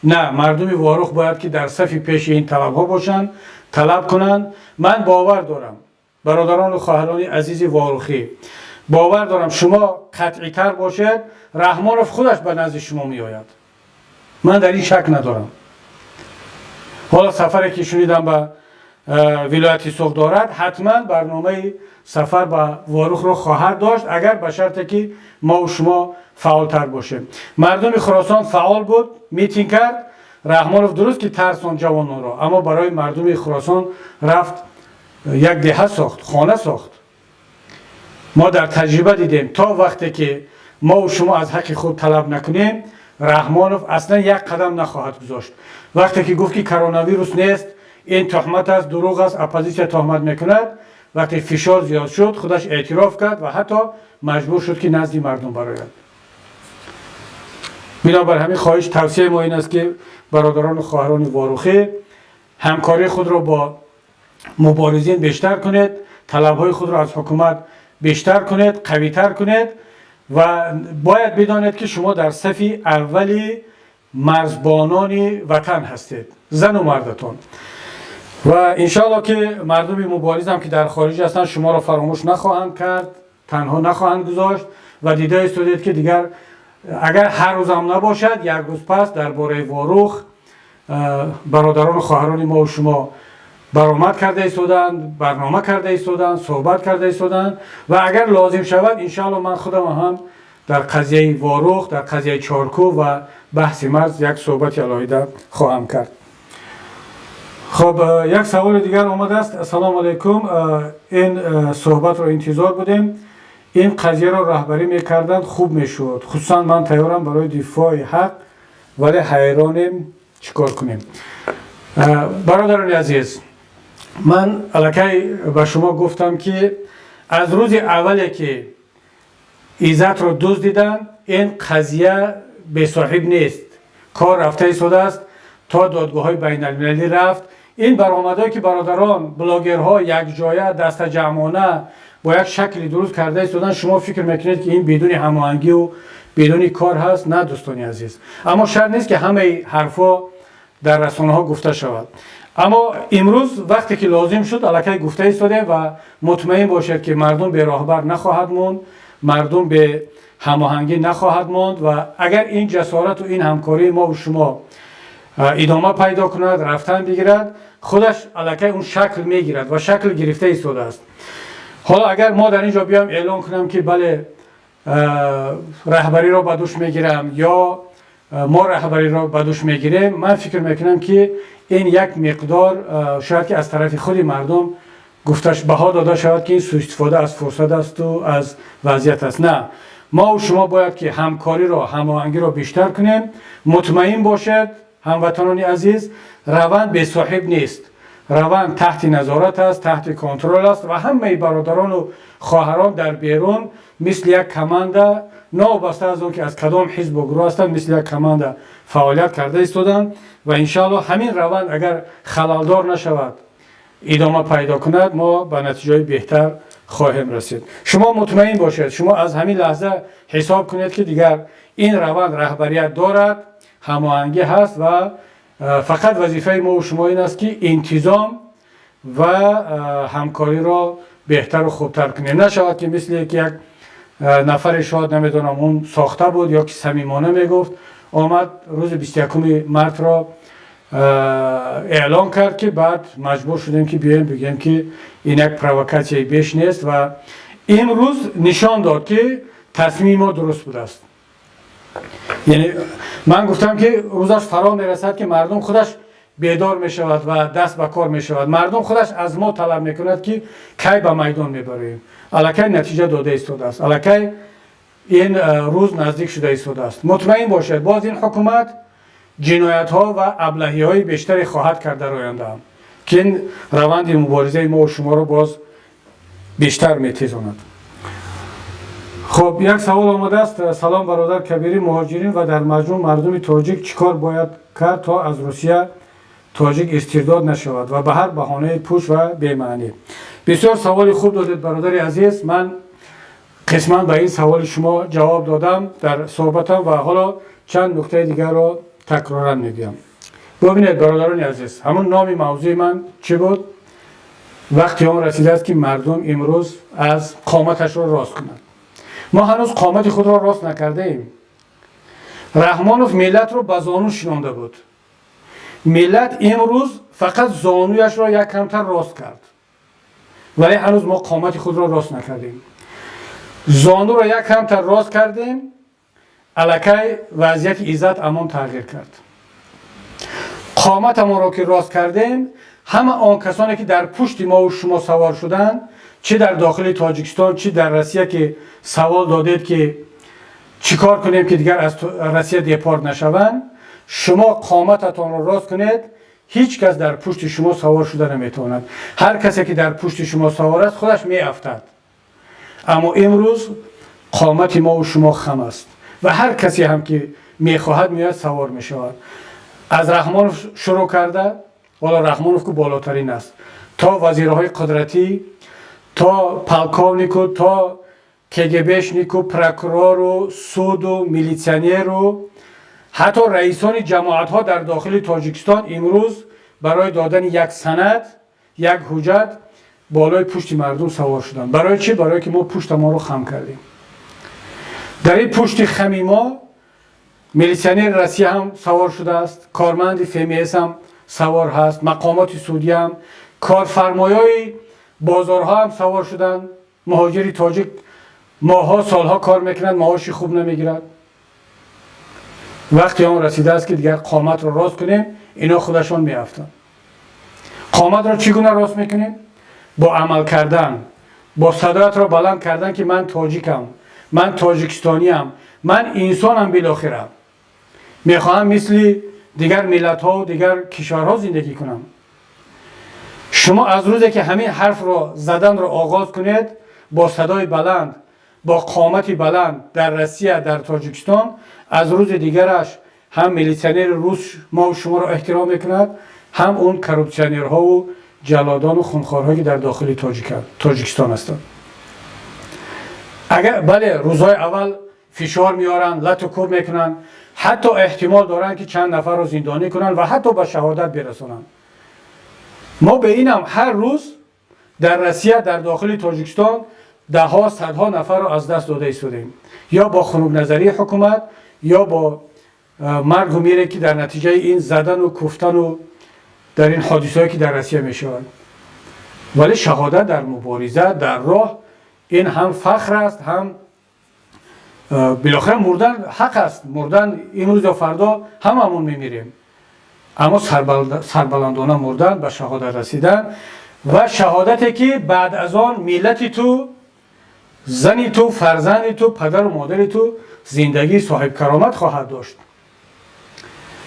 На, мардуми Ворух бояд ки дар сафи пеши ин талабҳо бошанд, талаб кунанд. Ман бовар дорам. Бародарону хоҳарони азизи ворухӣ, бовар дорам, шумо қатъитар бошед, Раҳмонов худаш ба назди шумо меояд. Ман дар ин шак надорам. Ҳоло сафаре ки шунидам ба вилояти Суғд дорад, ҳатман барномаи сафар ба Ворухро хоҳад дошт, агар ба шарте ки мову шумо фаъолтар бошем. Мардуми Хуросон фаъол буд, митинг кард. Раҳмонов дуруст ки тарсон ҷавононро, аммо барои мардуми Хуросон рафт, як деҳа сохт, хона сохт. Мо дар таҷриба дидем, то вақте ки мову шумо аз ҳаққи худ талаб накунем, Раҳмонов аслан як қадам нахоҳад гузошт. Вақте ки гуфт, ки коронавирус нест, ин тӯҳмат аст, дурӯғ аст, оппозитсия тӯҳмат мекунад, вақте фишор зиёд шуд, худаш эътироф кард ва ҳатто маҷбур шуд, ки назди мардум барояд. Бинобар ҳамин, хоҳиш, тавсияи мо ин аст, ки бародарону хоҳарони ворухӣ ҳамкории худро бо муборизин бештар кунед, талабҳои худро аз ҳукумат бештар кунед, қавитар кунед ва бояд бидонед, ки шумо дар сафи аввали марзбонони ватан ҳастед, зану мардатон. Ва иншоалло, ки мардуми муборизам, ки дар хориҷ ҳастанд, шуморо фаромӯш нахоҳанд кард, танҳо нахоҳанд гузошт. Ва дида истодед, ки дигар агар ҳар рӯзам набошад, як рӯз пас дар бораи Ворух бародарону хоҳарони мову шумо баромад карда истоданд, барнома карда истоданд, суҳбат карда истоданд. Ва агар лозим шавад, иншоалло, ман худам ҳам дар қазияи Ворух, дар қазияи Чоркӯ ва баҳси марз як суҳбати алоҳида хоҳам кард. Хоб, як саволи дигар омадааст. Ассалому алайкум, ин суҳбатро интизор будем. Ин қазияро раҳбарӣ мекарданд, хуб мешуд. Хусусан ман тайёрам барои дифои ҳақ, вале ҳайронем, чӣ кор кунем? Бародарони азиз, ман аллакай ба шумо гуфтам, ки аз рӯзи аввале ки Иззатро дуздиданд, ин қазия бесоҳиб нест, кор рафта истодааст, то додгоҳҳои байналмилалӣ рафт. Ин баромадое ки бародарон блогерҳо якҷоя дастаҷамъона бо як шакли дуруст карда истоданд, шумо фикр мекунед, ки ин бидуни ҳамоҳангию бидуни кор ҳаст? На, дӯстони азиз. Аммо шарт нест, ки ҳамаи ҳарфҳо дар расонаҳо гуфта шавад. Аммо имрӯз, вақте ки лозим шуд, аллакай гуфта истодем. Ва мутмаин бошед, ки мардум бероҳбар нахоҳад монд, мардум бе ҳамоҳангӣ нахоҳад монд. Ва агар ин ҷасорату ин ҳамкории мову шумо идома пайдо кунад, рафтан бигирад, худаш аллакай он шакл мегирад ва шакл гирифта истодааст. Ҳоло агар мо дар ин ҷо биём, эълон кунам, ки бале, раҳбариро ба дӯш мегирам ё мо раҳбариро ба дӯш мегирем, ман фикр мекунам, ки ин як миқдор шояд ки аз тарафи худи мардум гуфта баҳо дода шавад, ки ин суистифода аз фурсат асту аз вазъият аст. На, мову шумо бояд ки ҳамкориро, ҳамоҳангиро бештар кунем. Мутмаин бошед, ҳамватанони азиз, раванд бесоҳиб нест, раванд таҳти назорат аст, таҳти контрол аст. Ва ҳамаи бародарону хоҳарон дар берун мисли як команда, новобаста аз он ки аз кадом ҳизбу гурӯҳ ҳастанд, мисли як команда фаъолият карда истоданд. Ва иншоалло, ҳамин раванд агар халалдор нашавад, идома пайдо кунад, мо ба натиҷаҳои беҳтар хоҳем расид. Шумо мутмаин бошед, шумо аз ҳамин лаҳза ҳисоб кунед, ки дигар ин раванд раҳбарият дорад, ҳамоҳангӣ ҳаст. Ва фақат вазифаи мову шумо ин аст, ки интизом ва ҳамкориро беҳтару хубтар кунем. Нашавад, ки мисли ки як нафаре, шояд, намедонам, он сохта буд ё ки самимона мегуфт, омад, рӯзи 21-уми мартро эълон кард, ки баъд маҷбур шудем, ки биёем бигӯем, ки ин як провокатсияи беш нест. Ва имрӯз нишон дод, ки тасмими мо дуруст будааст. Яъне ман гуфтам, ки рӯзаш фаро мерасад, ки мардум худаш бедор мешавад ва даст ба кор мешавад. Мардум худаш аз мо талаб мекунад, ки кай ба майдон мебароем. Аллакай натиҷа дода истодааст, аллакай ин рӯз наздик шуда истодааст. Мутмаин бошед, боз ин ҳукумат ҷиноятҳо ва аблаҳиҳои бештаре хоҳад кард дар ояндаам, ки ин раванди муборизаи мо шуморо боз бештар метезонад. Хоб, як савол омадааст. Салом, бародар Кабирӣ. Муҳоҷирин ва дар маҷмӯъ мардуми тоҷик чӣ кор бояд кард, то аз Русия тоҷик истирдод нашавад ва ба ҳар баҳонаи пуч ва бемаънӣ? Бисёр саволи хуб додед, бародари азиз. Ман қисман ба ин саволи шумо ҷавоб додам дар суҳбатам ва ҳоло чанд нуктаи дигарро такроран мегӯям. Бубинед, бародарони азиз, ҳамун номи мавзӯи ман чӣ буд? Вақти он расидааст, ки мардум имрӯз аз қоматашро рост кунад. Мо ҳанӯз қомати худро рост накардаем. Раҳмонов миллатро ба зону шинонда буд. Миллат имрӯз фақат зонуяшро як камтар рост кард, вале ҳанӯз мо қомати худро рост накардем. Зонуро як камтар рост кардем, аллакай вазъияти иззат амон тағйир кард. Қоматамонро ки рост кардем, ҳама он касоне, ки дар пушти мову шумо савор шуданд, чӣ дар дохили Тоҷикистон, чӣ дар Россия, ки савол додед, ки чӣ кор кунем, ки дигар аз Россия депорт нашаванд, шумо қомататонро рост кунед, ҳеҷ кас дар пушти шумо савор шуда наметавонад. Ҳар касе, ки дар пушти шумо савор аст, худаш меафтад. Аммо имрӯз қомати мову шумо хам аст ва ҳар касе ҳам, ки мехоҳад, меояд, савор мешавад. Аз Раҳмонов шурӯъ карда, ҳоло Раҳмонов ку болотарин аст, то вазирҳои қудратӣ, то полковнику, то КГБшнику, прокурору, суду, милитсионеру, ҳатто раисони ҷамоатҳо дар дохили Тоҷикистон имрӯз барои додани як санад, як ҳуҷҷат болои пушти мардум савор шуданд. Барои чӣ? Барое ки мо пуштамонро хам кардем. Дар ин пушти хами мо милитсионери Россия ҳам савор шудааст, корманди ФМС ҳам савор ҳаст, мақомоти судӣ ҳам, корфармоёи бозорҳо ҳам савор шуданд. Муҳоҷири тоҷик моҳҳо, солҳо кор мекунад, маоши хуб намегирад. Вақти он расидааст, ки дигар қоматро рост кунем, ино худашон меафтанд. Қоматро чӣ гуна рост мекунем? Бо амал кардан, бо садоятро баланд кардан, ки ман тоҷикам, ман тоҷикистониям, ман инсонам, билохира мехоҳам мисли дигар миллатҳову дигар кишварҳо зиндагӣ кунам. Шумо аз рӯзе, ки ҳамин ҳарфро заданро оғоз кунед, бо садои баланд, бо қомати баланд, дар Россия, дар Тоҷикистон, аз рӯзи дигараш ҳам милитсионери рус мову шуморо эҳтиром мекунад, ҳам он коррупсионерҳову ҷаллодону хунхорҳое, ки дар дохили Тоҷикистон ҳастанд. Агар бале, рӯзҳои аввал фишор меоранд, лату кӯб мекунанд, ҳатто эҳтимол доранд, ки чанд нафарро зиндонӣ кунанд ва ҳатто ба шаҳодат бирасонанд. Мо ба инам ҳар рӯз дар Россия, дар дохили Тоҷикистон даҳҳо, садҳо нафарро аз даст дода истодем, ё бо хунукназарии ҳукумат, ё бо маргу мире, ки дар натиҷаи ин задану куфтану дар ин ҳодисаҳое, ки дар Россия мешавад. Вале шаҳодат дар мубориза, дар роҳ, ин ҳам фахр аст, ҳам билохира мурдан ҳақ аст. Мурдан имрӯз ё фардо ҳамамон мемирем, аммо сарбаландона мурдан, ба шаҳодат расидан ва шаҳодате, ки баъд аз он миллати ту, зани ту, фарзанди ту, падару модари ту зиндагии соҳибкаромат хоҳад дошт.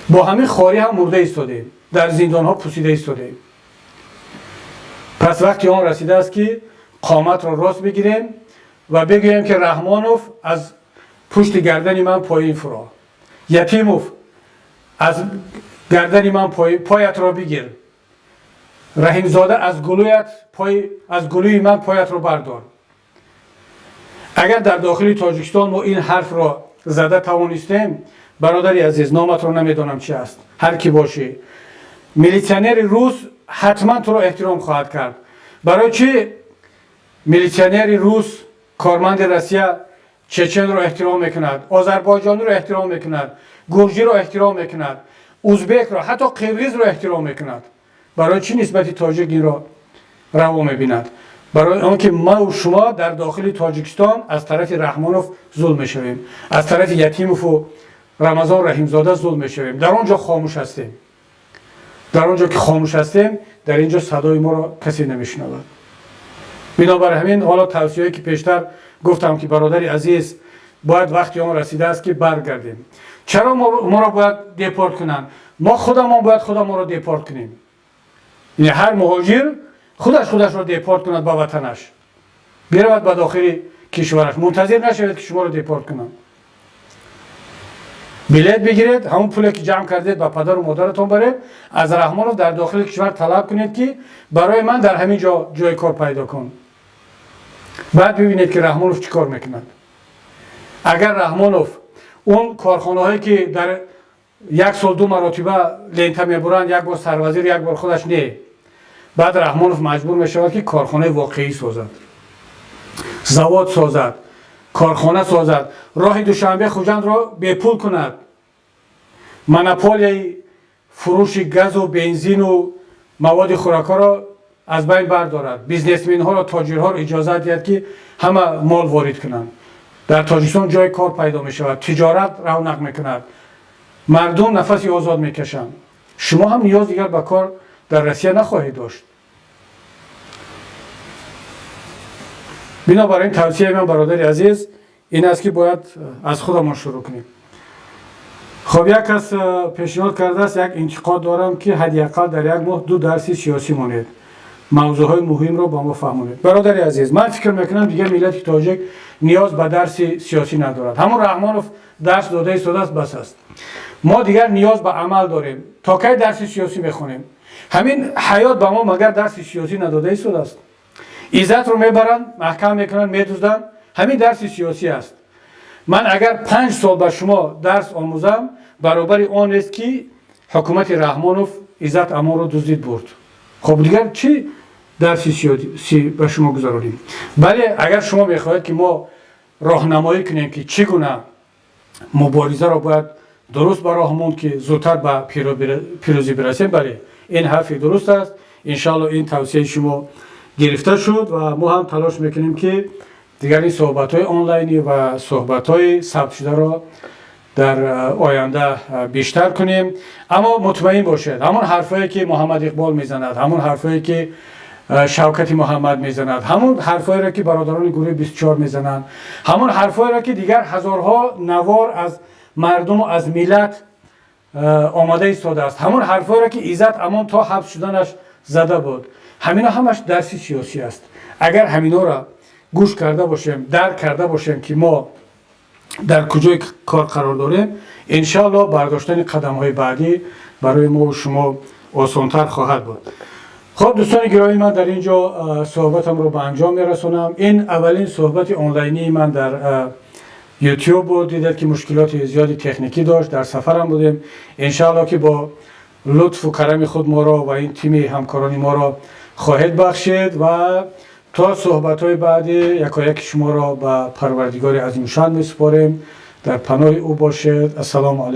Бо ҳамин хорӣ ҳам мурда истодем, дар зиндонҳо пусида истодем. Пас вақти он расидааст, ки қоматро рост бигирем ва бигӯем, ки Раҳмонов, аз пушти гардани ман поин фуро, Ятимов, аз гардани ман поятро бигир, Раҳимзода, аз гулӯи ман поятро бардор. Агар дар дохили Тоҷикистон мо ин ҳарфро зада тавонистем, бародари азиз, номатро намедонам чи аст, ҳар кӣ бошӣ, милитсионери рус ҳатман туро эҳтиром хоҳад кард. Барои чӣ милитсионери рус, корманди Россия чеченро эҳтиром мекунад, озарбойҷониро эҳтиром мекунад, гурҷиро эҳтиром мекунад, узбекро, ҳатто қирғизро эҳтиром мекунад? Барои чӣ нисбати тоҷик инро раво мебинад? Барои он ки мау шумо дар дохили Тоҷикистон аз тарафи Раҳмонов зулм мешавем, аз тарафи Ятимову Рамазон Раҳимзода зулм мешавем. Дар он ҷо хомӯш ҳастем. Дар он ҷо ки хомӯш ҳастем, дар ин ҷо садои моро касе намешунавад. Бинобар ҳамин, ҳоло тавсияе, ки пештар гуфтам, ки бародари азиз, бояд вақти он расидааст, ки баргардем. Чаро моро бояд депорт кунанд? Мо худамон бояд худамонро депорт кунем. Яъне ҳар муҳоҷир худаш худашро депорт кунад, ба ватанаш биравад, ба дохили кишвараш. Мунтазир нашавед, ки шуморо депорт кунанд. Билет бигиред, ҳамон пуле, ки ҷамъ кардед, ба падару модаратон баред, аз Раҳмонов дар дохили кишвар талаб кунед, ки барои ман дар ҳамин ҷо ҷои кор пайдо кун. Баъд бибинед, ки Раҳмонов чӣ кор мекунад. Агар Раҳмонов он корхонаҳое, ки дар як сол ду маротиба лента мебуранд, як бор сарвазир, як бор худаш, не, Баъд Раҳмонов маҷбур мешавад, ки корхонаи воқеӣ созад, завод созад, корхона созад, роҳи Душанбе Хуҷандро бепул кунад, монополияи фурӯши газу бензину маводи хӯрокҳоро аз байн бардорад, бизнесменҳоро, тоҷирҳоро иҷозат диҳад, ки ҳама мол ворид кунанд. Дар Тоҷикистон ҷои кор пайдо мешавад, тиҷорат равнақ мекунад, мардум нафаси озод мекашанд. Шумо ҳам ниёз дигар ба кор дар Россия нахоҳед дошт. Бинобар ин, тавсияи ман, бародари азиз, ин аст, ки бояд аз худамон шурӯъ кунем. Хоб, як кас пешниҳод кардааст: як интиқод дорам, ки ҳадди ақал дар як моҳ ду дарси сиёсӣ монед, мавзӯъҳои муҳимро ба мо фаҳмонед. Бародари азиз, ман фикр мекунам, дигар миллати тоҷик ниёз ба дарси сиёсӣ надорад. Ҳамон Раҳмонов дарс дода истодааст, бас аст. Мо дигар ниёз ба амал дорем. То кай дарси сиёсӣ мехонем? Ҳамин ҳаёт ба мо магар дарси сиёсӣ надода истодааст? Иззатро мебаранд, маҳкам мекунанд, медузданд. Ҳамин дарси сиёсӣ аст. Ман агар 5 сол ба шумо дарс омӯзам, баробари он нест, ки ҳукумати Раҳмонов Иззат Амонро дуздид бурд. Хоб, дигар чӣ дарси сиёсӣ ба шумо гузаронем? Бале, агар шумо мехоҳед, ки мо роҳнамоӣ кунем, ки чӣ гуна муборизаро бояд дуруст ба роҳ монд, ки зудтар ба пирӯзӣ бирасем, бале, ин ҳарфи дуруст аст. Иншоалло, ин тавсияи шумо гирифта шуд ва мо ҳам талош мекунем, ки дигар ин суҳбатҳои онлайнӣ ва суҳбатҳои сабтшударо дар оянда бештар кунем. Аммо мутмаин бошед, ҳамон ҳарфое, ки Муҳаммад Иқбол мезанад, ҳамон ҳарфое, ки Шавкати Муҳаммад мезанад, ҳамон ҳарфҳоеро, ки бародарони гурӯҳи 24 мезананд, ҳамон ҳарфҳоеро, ки дигар ҳазорҳо навор аз мардуму аз миллат омода истодааст, ҳамон ҳарфҳоеро, ки Иззат Амон то ҳабс шуданаш зада буд, ҳамино ҳамаш дарси сиёсӣ аст. Агар ҳаминора гӯш карда бошем, дарк карда бошем, ки мо дар куҷои кор қарор дорем, иншоалло, бардоштани қадамҳои баъдӣ барои мо шумо осонтар хоҳад буд. Хоб, дӯстони гиромӣ, ман дар ин ҷо суҳбатамро ба анҷом мерасонам. Ин аввалин суҳбати онлайнии ман дар Ютюб буд. Дидед, ки мушкилоти зиёди техникӣ дошт, дар сафарам будем. Иншоалло, ки бо лутфу карами худ моро ва ин тими ҳамкорони моро хоҳед бахшид ва то суҳбатҳои баъдӣ якояки шуморо ба Парвардигори азимшан месупорем. Дар паноҳи ӯ бошед. Ассалому алайкум.